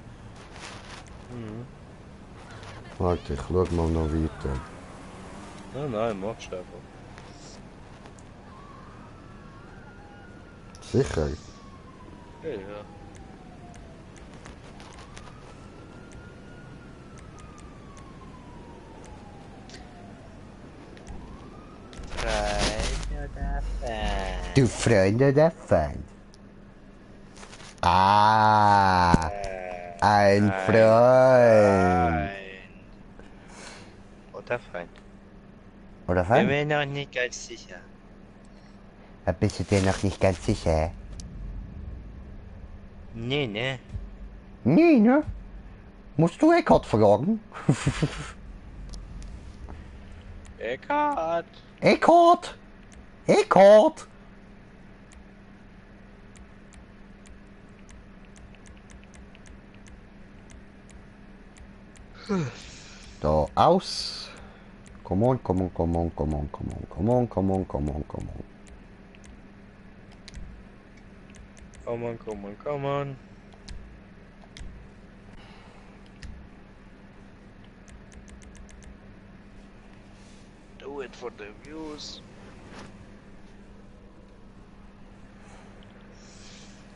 Warte, ich schau mal noch weiter. Nein, machst du einfach. Sicher? Ja. Freund oder Feind? Du Freund oder Feind? Ah, ein Freund. Oder Feind? Oder Ich Feind? bin noch nicht ganz sicher. Da bist du dir noch nicht ganz sicher. Nee, ne? Nee, ne? Musst du Eckart fragen? Eckart! Eckart! Eckart! Da, aus. Come on. Come on. Do it for the views.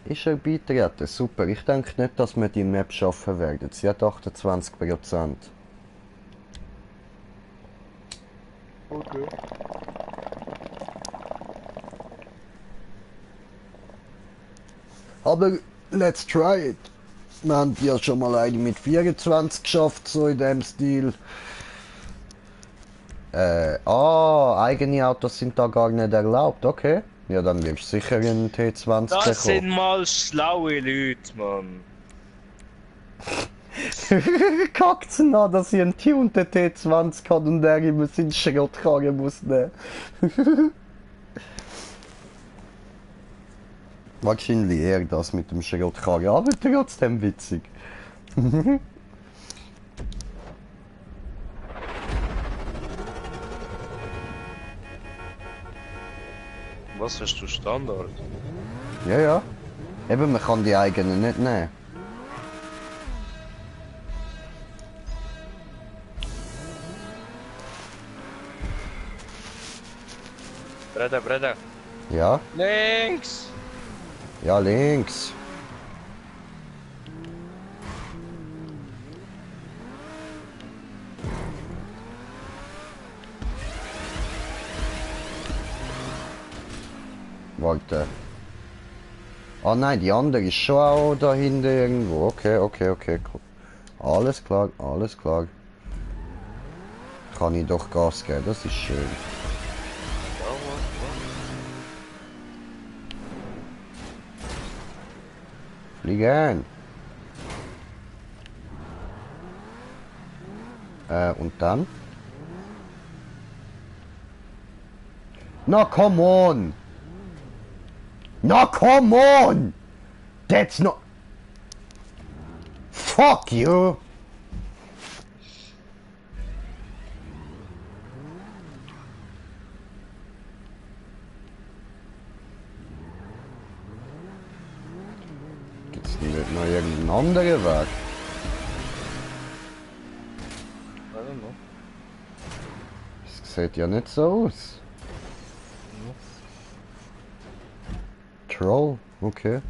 Ist er beitreten? Super. Ich denke nicht, dass wir die Map schaffen werden. Sie hat 28%. Okay. Aber let's try it. Wir haben ja schon mal eine mit 24 geschafft, so in dem Stil. Eigene Autos sind da gar nicht erlaubt, okay. Ja, dann wirst du sicher einen T20 Das sind bekommen. mal schlaue Leute, Mann. Kackt's an, dass ich einen tunten T20 hat und der immer seinen Schrottkarren muss nehmen. Wahrscheinlich eher das mit dem Schrottkarren, aber trotzdem witzig. Was hast du Standard? Ja. Eben, man kann die eigenen nicht nehmen. Breda. Ja? Links! Ja, links. Warte. Ah nein, die andere ist schon auch da hinten irgendwo. Okay, okay, okay. Cool. Alles klar, alles klar. Kann ich doch Gas geben, das ist schön. Ja, Fliegen! Und dann? Na, come on! Na, come on! That's not... Fuck you! Gibt's nicht noch irgendeinen anderen Weg? I don't know. Das sieht ja nicht so aus. Troll, okay.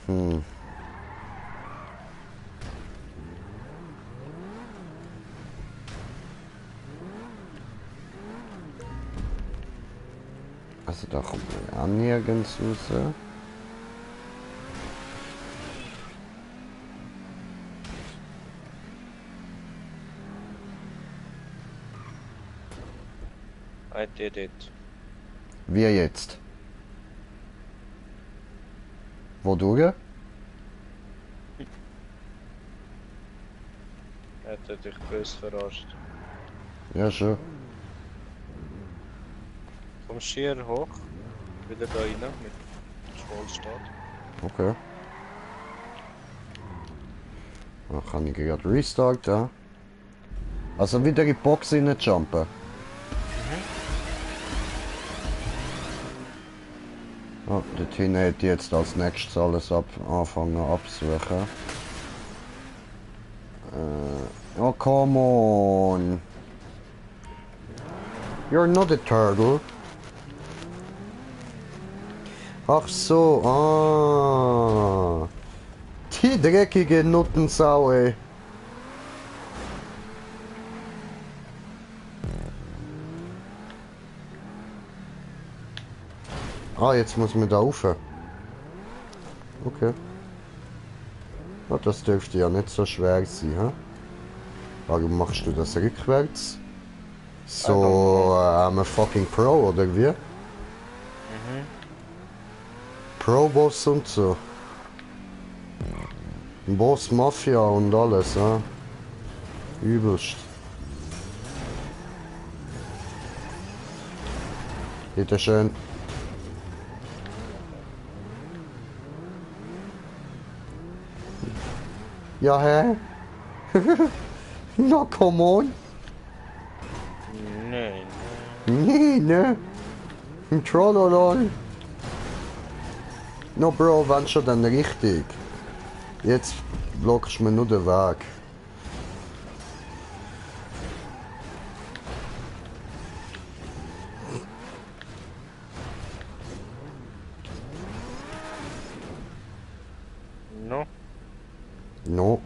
Hm. Also da kommt man ja nirgends raus. I did it. Wie jetzt? Wodurch? Hätte dich böse verarscht. Ja, schon. Kommst hier hoch, wieder da rein mit Schwallstart. Okay. Dann kann ich gerade restarten. Also wieder in die Box rein jumpen. Oh, dort hinten hätte ich jetzt als nächstes alles anfangen absuchen. Oh, come on. You're not a turtle. Ach so, ah. Die dreckige Nuttensau, ey. Ah, jetzt muss man da rauf. Okay. Ja, das dürfte ja nicht so schwer sein, hä? Warum machst du das rückwärts? So, I'm a fucking Pro, oder wie? Pro-Boss und so. Boss Mafia und alles, hä? Übelst. Bitte schön. Ja, hä? Na, come on. Nein. Nee, ne? Ein Trollolol. No, Bro, wenn schon dann richtig. Jetzt blockst du mir nur den Weg. No. No.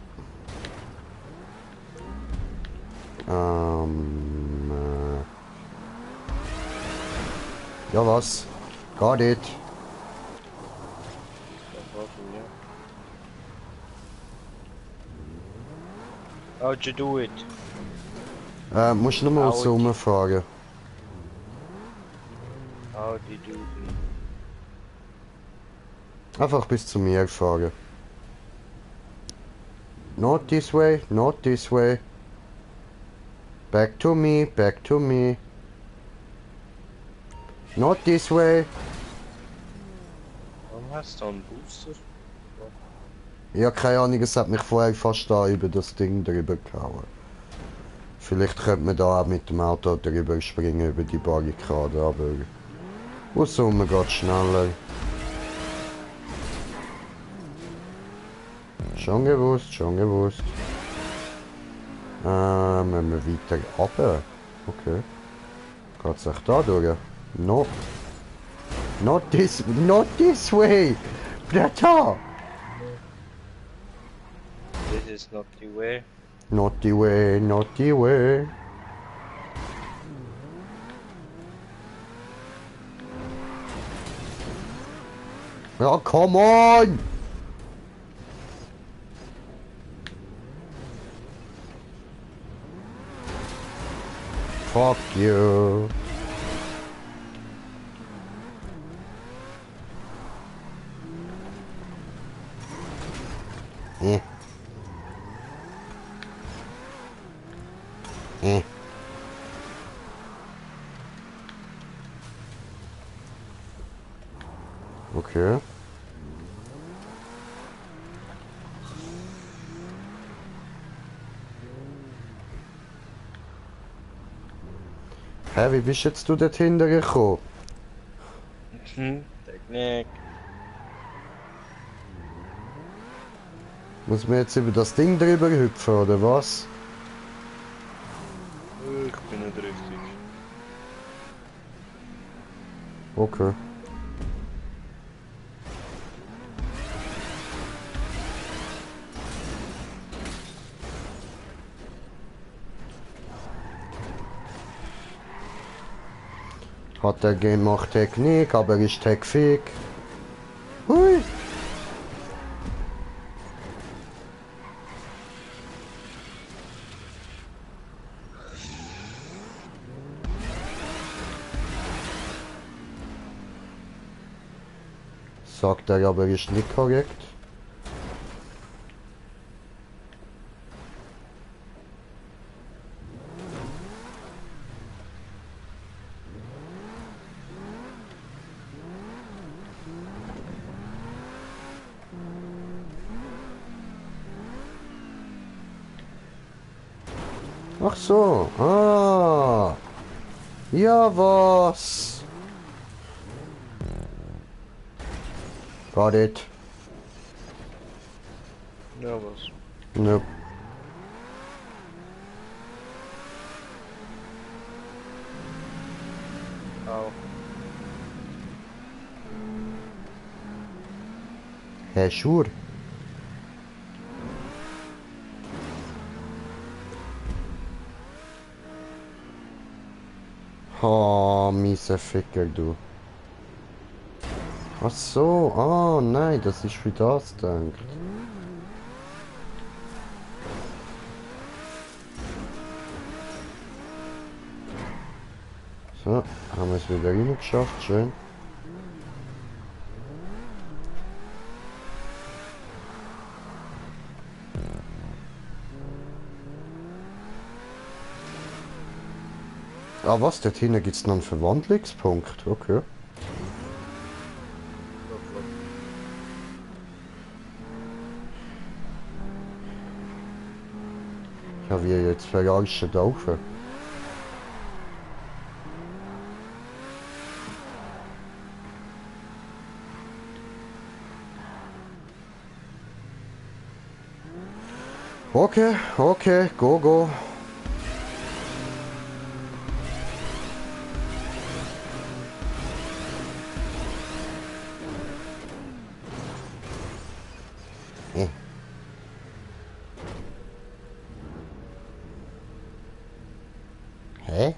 Ja, was? Got it. How'd you do it? Musst du nochmal so rumfragen. How did you do it? Einfach bis zu mir fahren. Not this way, not this way. Back to me, back to me. Not this way. Warum hast du einen Booster? Ja, keine Ahnung, es hat mich vorher fast da über das Ding drüber gehauen. Vielleicht könnte man da auch mit dem Auto drüber springen, über die Barrikade, aber... Außenrum geht schneller. Schon gewusst, schon gewusst. Müssen wir weiter runter? Okay. Geht's echt da durch? No. Not this way! Blätter! This is not the way. Not the way, not the way. Ja, come on! Fuck you. Eh. Eh. Okay. Hä, wie bist jetzt du dort hinten gekommen? Technik. Muss man jetzt über das Ding drüber hüpfen, oder was? Ich bin nicht richtig. Okay. Hat der Game auch Technik, aber ist techfähig. Hui! Sagt er aber, ist nicht korrekt. Ach so, ah. Ja, was? Got it. Ja, was? Nope. Au. Hey, sure. Oh, miese Ficker, du. Ach so, oh nein, das ist für das gedacht. So, haben wir es wieder reingeschafft, schön. Ah was, dort hinten gibt es noch einen Verwandlungspunkt, okay. Ja, wie jetzt verjagst du rauf? Okay, okay, go, go. Eh. Hä?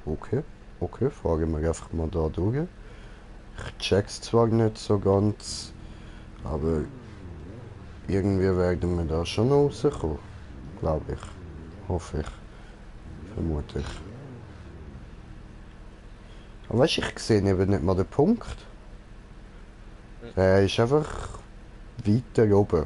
Okay, okay, fragen wir einfach mal da durch. Ich check's zwar nicht so ganz, aber irgendwie werden wir da schon rauskommen. Glaube ich. Hoffe ich. Vermute ich. Aber weißt du, ich sehe eben nicht mal den Punkt. Er ist einfach weiter oben.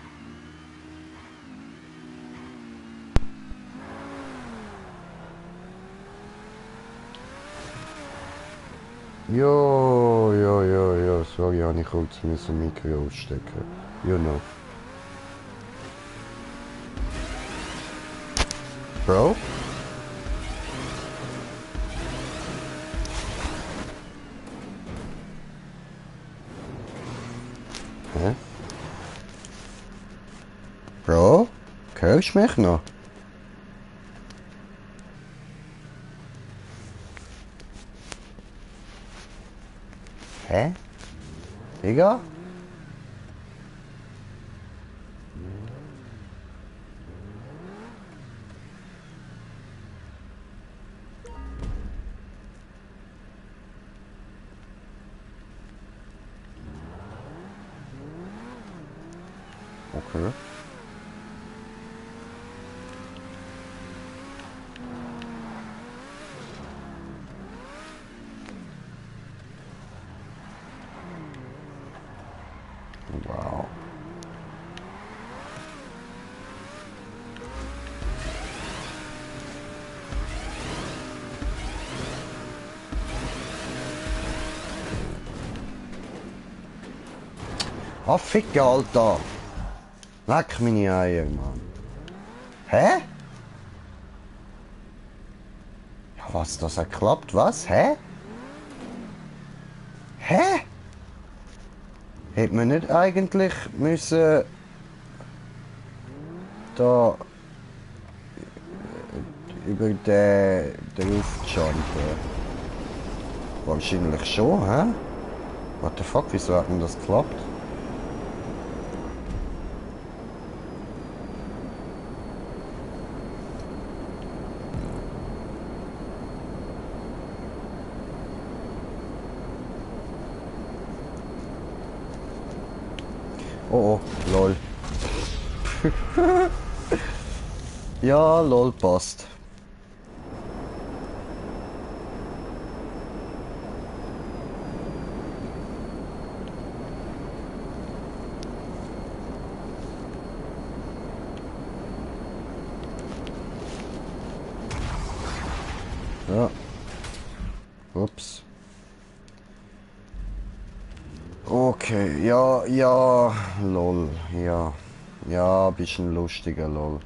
Jo, sorry, habe ich kurz müssen Mikro ausstecken. You know. Bro? Hä? Bro? Hörst du mich noch? Hä? Digga? Okay. Wow. Ah, Fick, Alter! Leck meine Eier, Mann. Hä? Ja, was, das hat geklappt? Was? Hä? Hä? Hätte man nicht eigentlich müssen da über den jumpen? Wahrscheinlich schon, hä? What the fuck, wieso hat denn das geklappt? Oh, oh, lol. Ja, lol, passt. Okay, ja, ja, lol, ja. Ja, bist ein lustiger, lol.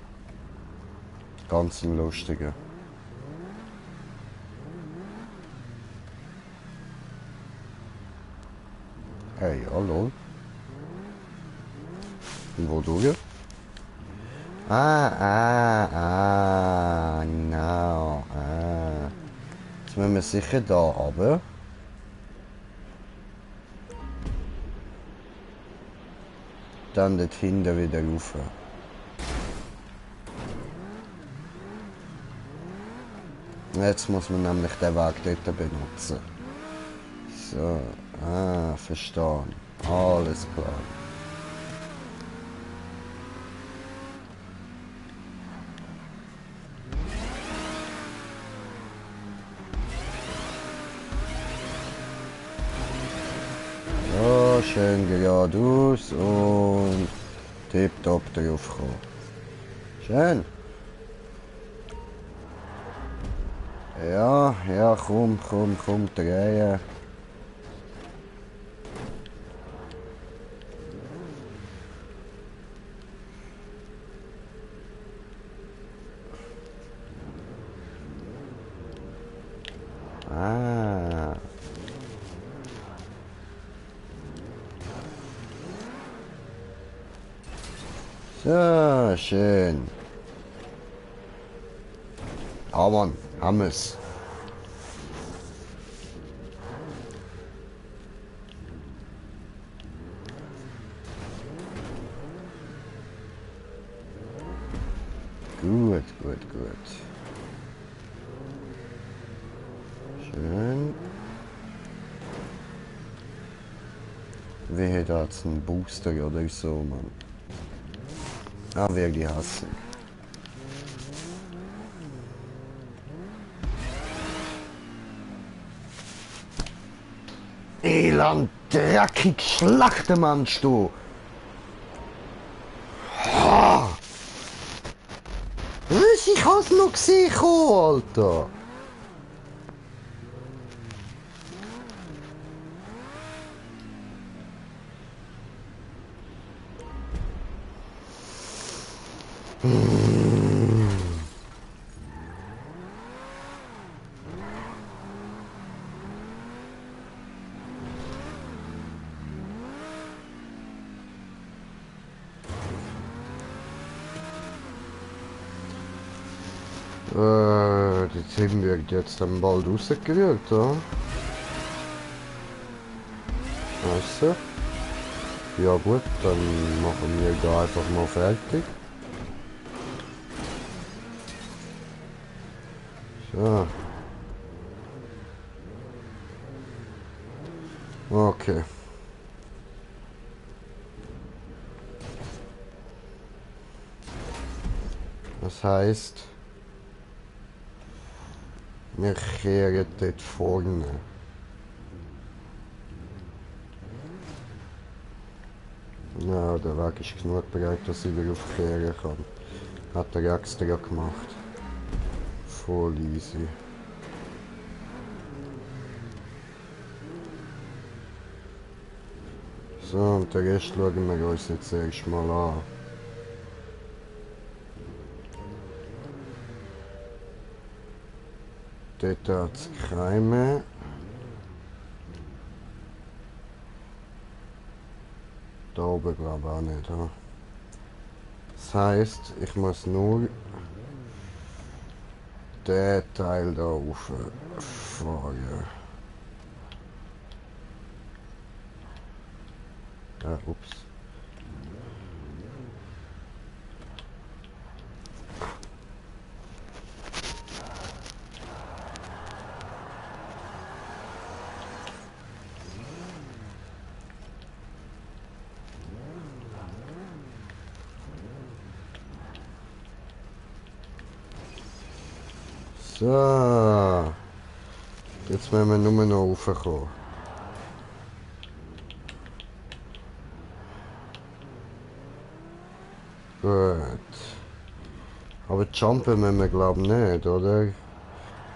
Ganz ein lustiger. Hey, ja, lol. Und wo du? Genau. Jetzt müssen wir sicher da runter. Dann dort hinten wieder rauf. Jetzt muss man nämlich den Weg dort benutzen. So, verstanden. Alles klar. So, schön geradeaus und tipptopp drauf kommen. Schön. Ja, ja, komm, drehen. So, schön. Ah, Mann, haben wir's. Gut. Schön. Wer da jetzt einen Booster oder so, Mann. Ah, wirklich hassen. Elend, dreckig, Schlachtemannst du! Was? Ich hab's noch gesehen, Alter! Die Team wird jetzt dann bald rausgerührt, oder? Scheiße. Ja gut, dann machen wir da einfach mal fertig. So. Okay. Das heißt, wir kehren dort vorne. Ja, der Weg ist genug bereit, dass ich wieder aufkehren kann. Hat er extra gemacht. Voll easy. So, und den Rest schauen wir uns jetzt erstmal an. Dort hat es keine. Da oben glaube ich auch nicht. Ja. Das heisst, ich muss nur den Teil da rauffahren. Ja, ups. So. Jetzt müssen wir nur noch raufkommen. Gut. Aber jumpen müssen wir glaube ich nicht, oder?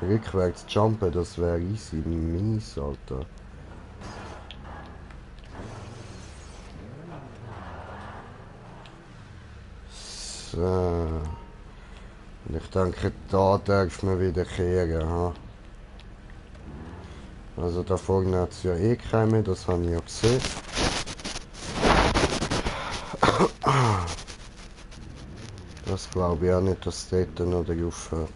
Rückwärts jumpen, das wäre easy mies, Alter. So. Und ich denke, da darf man wieder kehren. Ha? Also da vorne hat es ja eh keine, das habe ich ja gesehen. Das glaube ich auch nicht, dass dort noch der aufhört.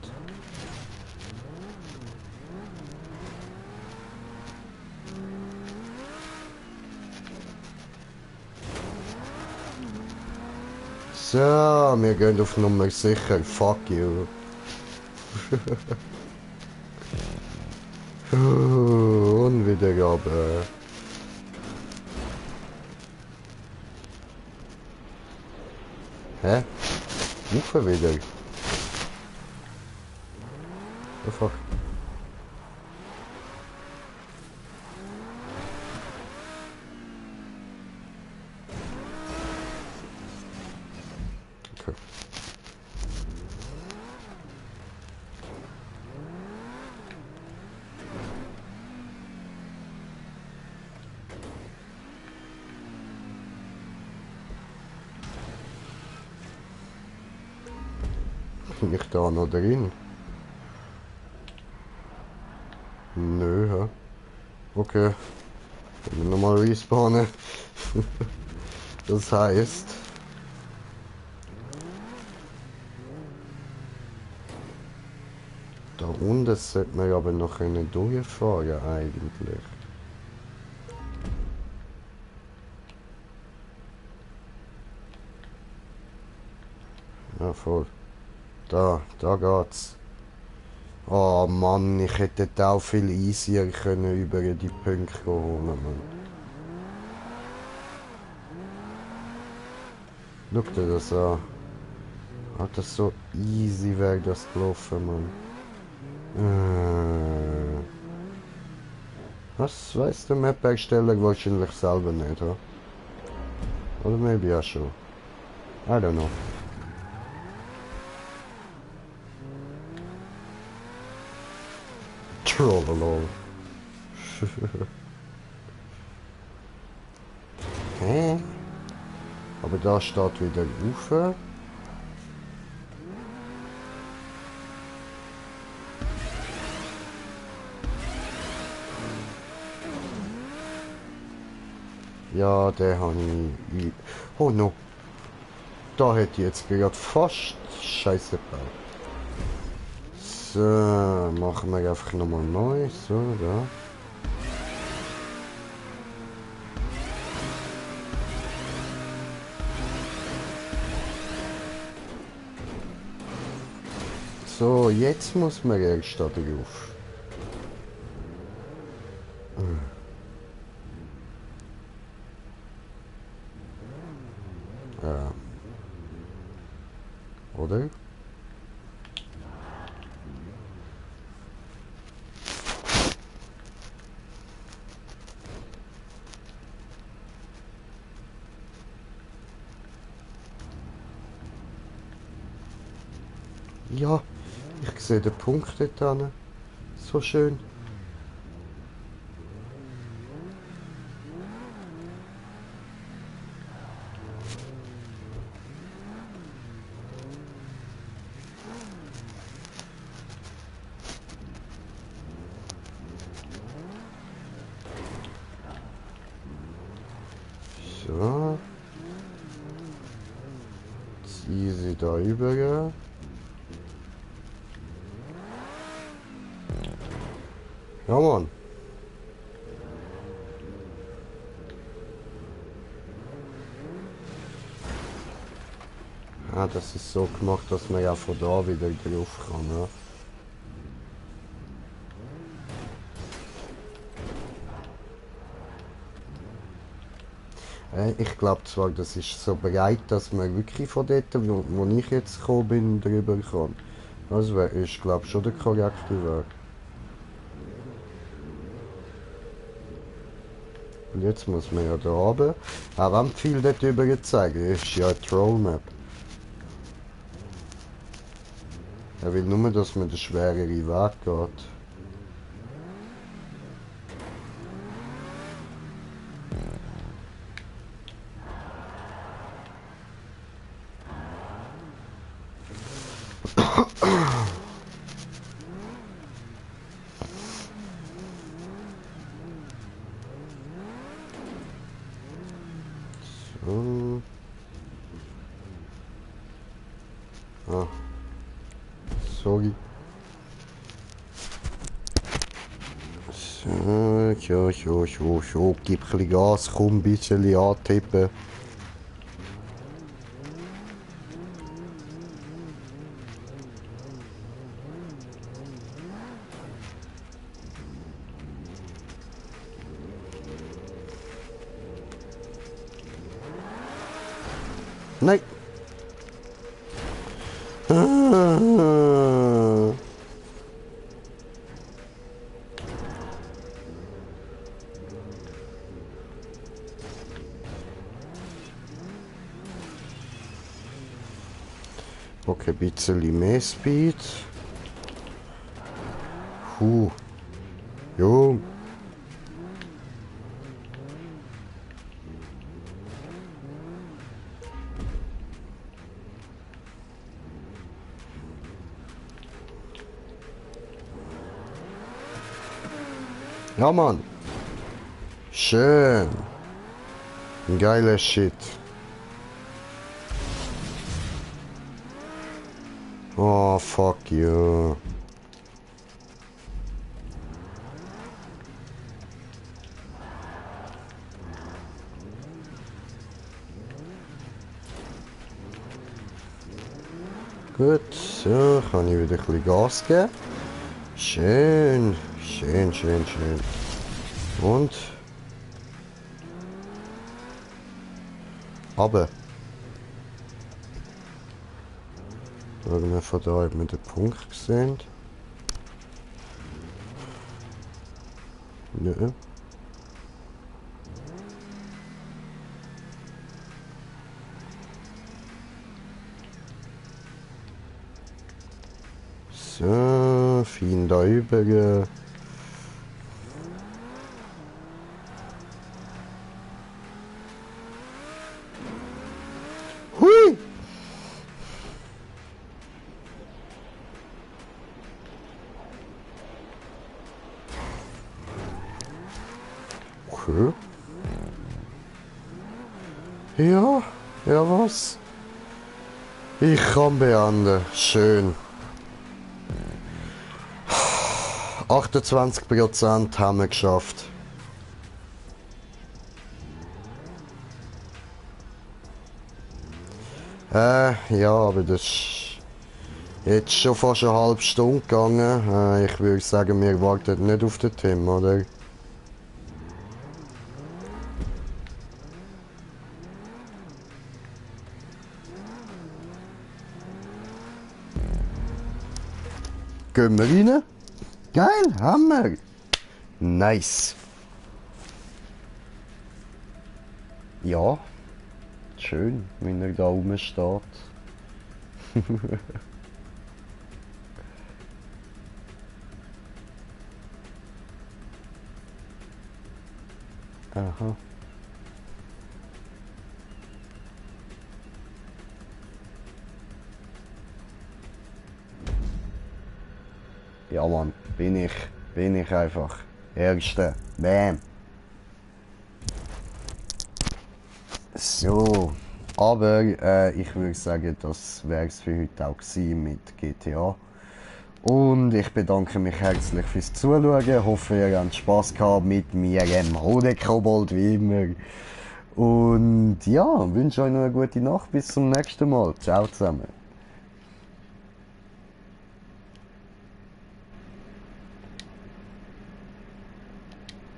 So, wir gehen auf Nummer sicher. Fuck you. Und wieder runter. Hä? Ufer wieder. Oh fuck. Okay. Bin ich da noch drin? Nö, hä? Okay. Dann nochmal respawnen. Das heißt... Da unten sollte man aber noch durchfahren eigentlich. Ja, voll. Da geht's. Oh Mann, ich hätte da auch viel easier können über die Punkte holen, Mann. Schau dir das an. Hat das so easy wäre das gelaufen, Mann. Was weiß der Map-Ersteller wahrscheinlich selber nicht, oder? Oder maybe ja schon. I don't know. Trollolol. Hä? Aber da steht wieder Ufer. Ja, der habe ich... Oh no. Da hätte ich jetzt gerade fast Scheiße gebaut. So, machen wir einfach nochmal neu. So, da. So, jetzt muss man erst da drauf. Ja. Oder? Ja, ich sehe den Punkt dort hinten. So schön. So. Jetzt easy da über. Ja, Mann. Ah, das ist so gemacht, dass man ja von da wieder drauf kann, ja. Ich glaube zwar, das ist so breit, dass man wirklich von dort, wo ich jetzt gekommen bin, drüber kann. Das ist, glaube ich, schon der korrekte Weg. Und jetzt muss man ja da oben, auch wenn viel dort drüber zeigen, ist ja eine Troll-Map. Er will nur, dass man den schwereren Weg geht. Ah. Sorry. So, ja, gib ein bisschen Gas, komm, ein bisschen antippen. Nein! Ah. Okay, ein bisschen mehr Speed. Jo. Ja, Mann. Schön. Geiler Shit. Oh, fuck you. Gut, so, kann ich wieder ein bisschen Gas geben. Schön, schön, schön, schön. Und? Aber. Schauen wir von da, ob wir den Punkt gesehen. Nö. So, fein da rüber. Hui! Okay. Ja, ja was? Ich kann beenden. Schön. 28% haben wir geschafft. Ja, aber das ist jetzt schon fast eine halbe Stunde gegangen. Ich würde sagen, wir warten nicht auf den Tim, oder? Gehen wir rein? Geil, Hammer! Nice! Ja, schön, wenn er da oben steht. Aha. Ja, Mann, bin ich einfach. Erster. Bam. So, aber ich würde sagen, das wäre es für heute auch gewesen mit GTA. Und ich bedanke mich herzlich fürs Zuschauen. Hoffe, ihr habt Spaß gehabt mit mir, dem Hodekobold, wie immer. Und ja, wünsche euch noch eine gute Nacht. Bis zum nächsten Mal. Ciao zusammen.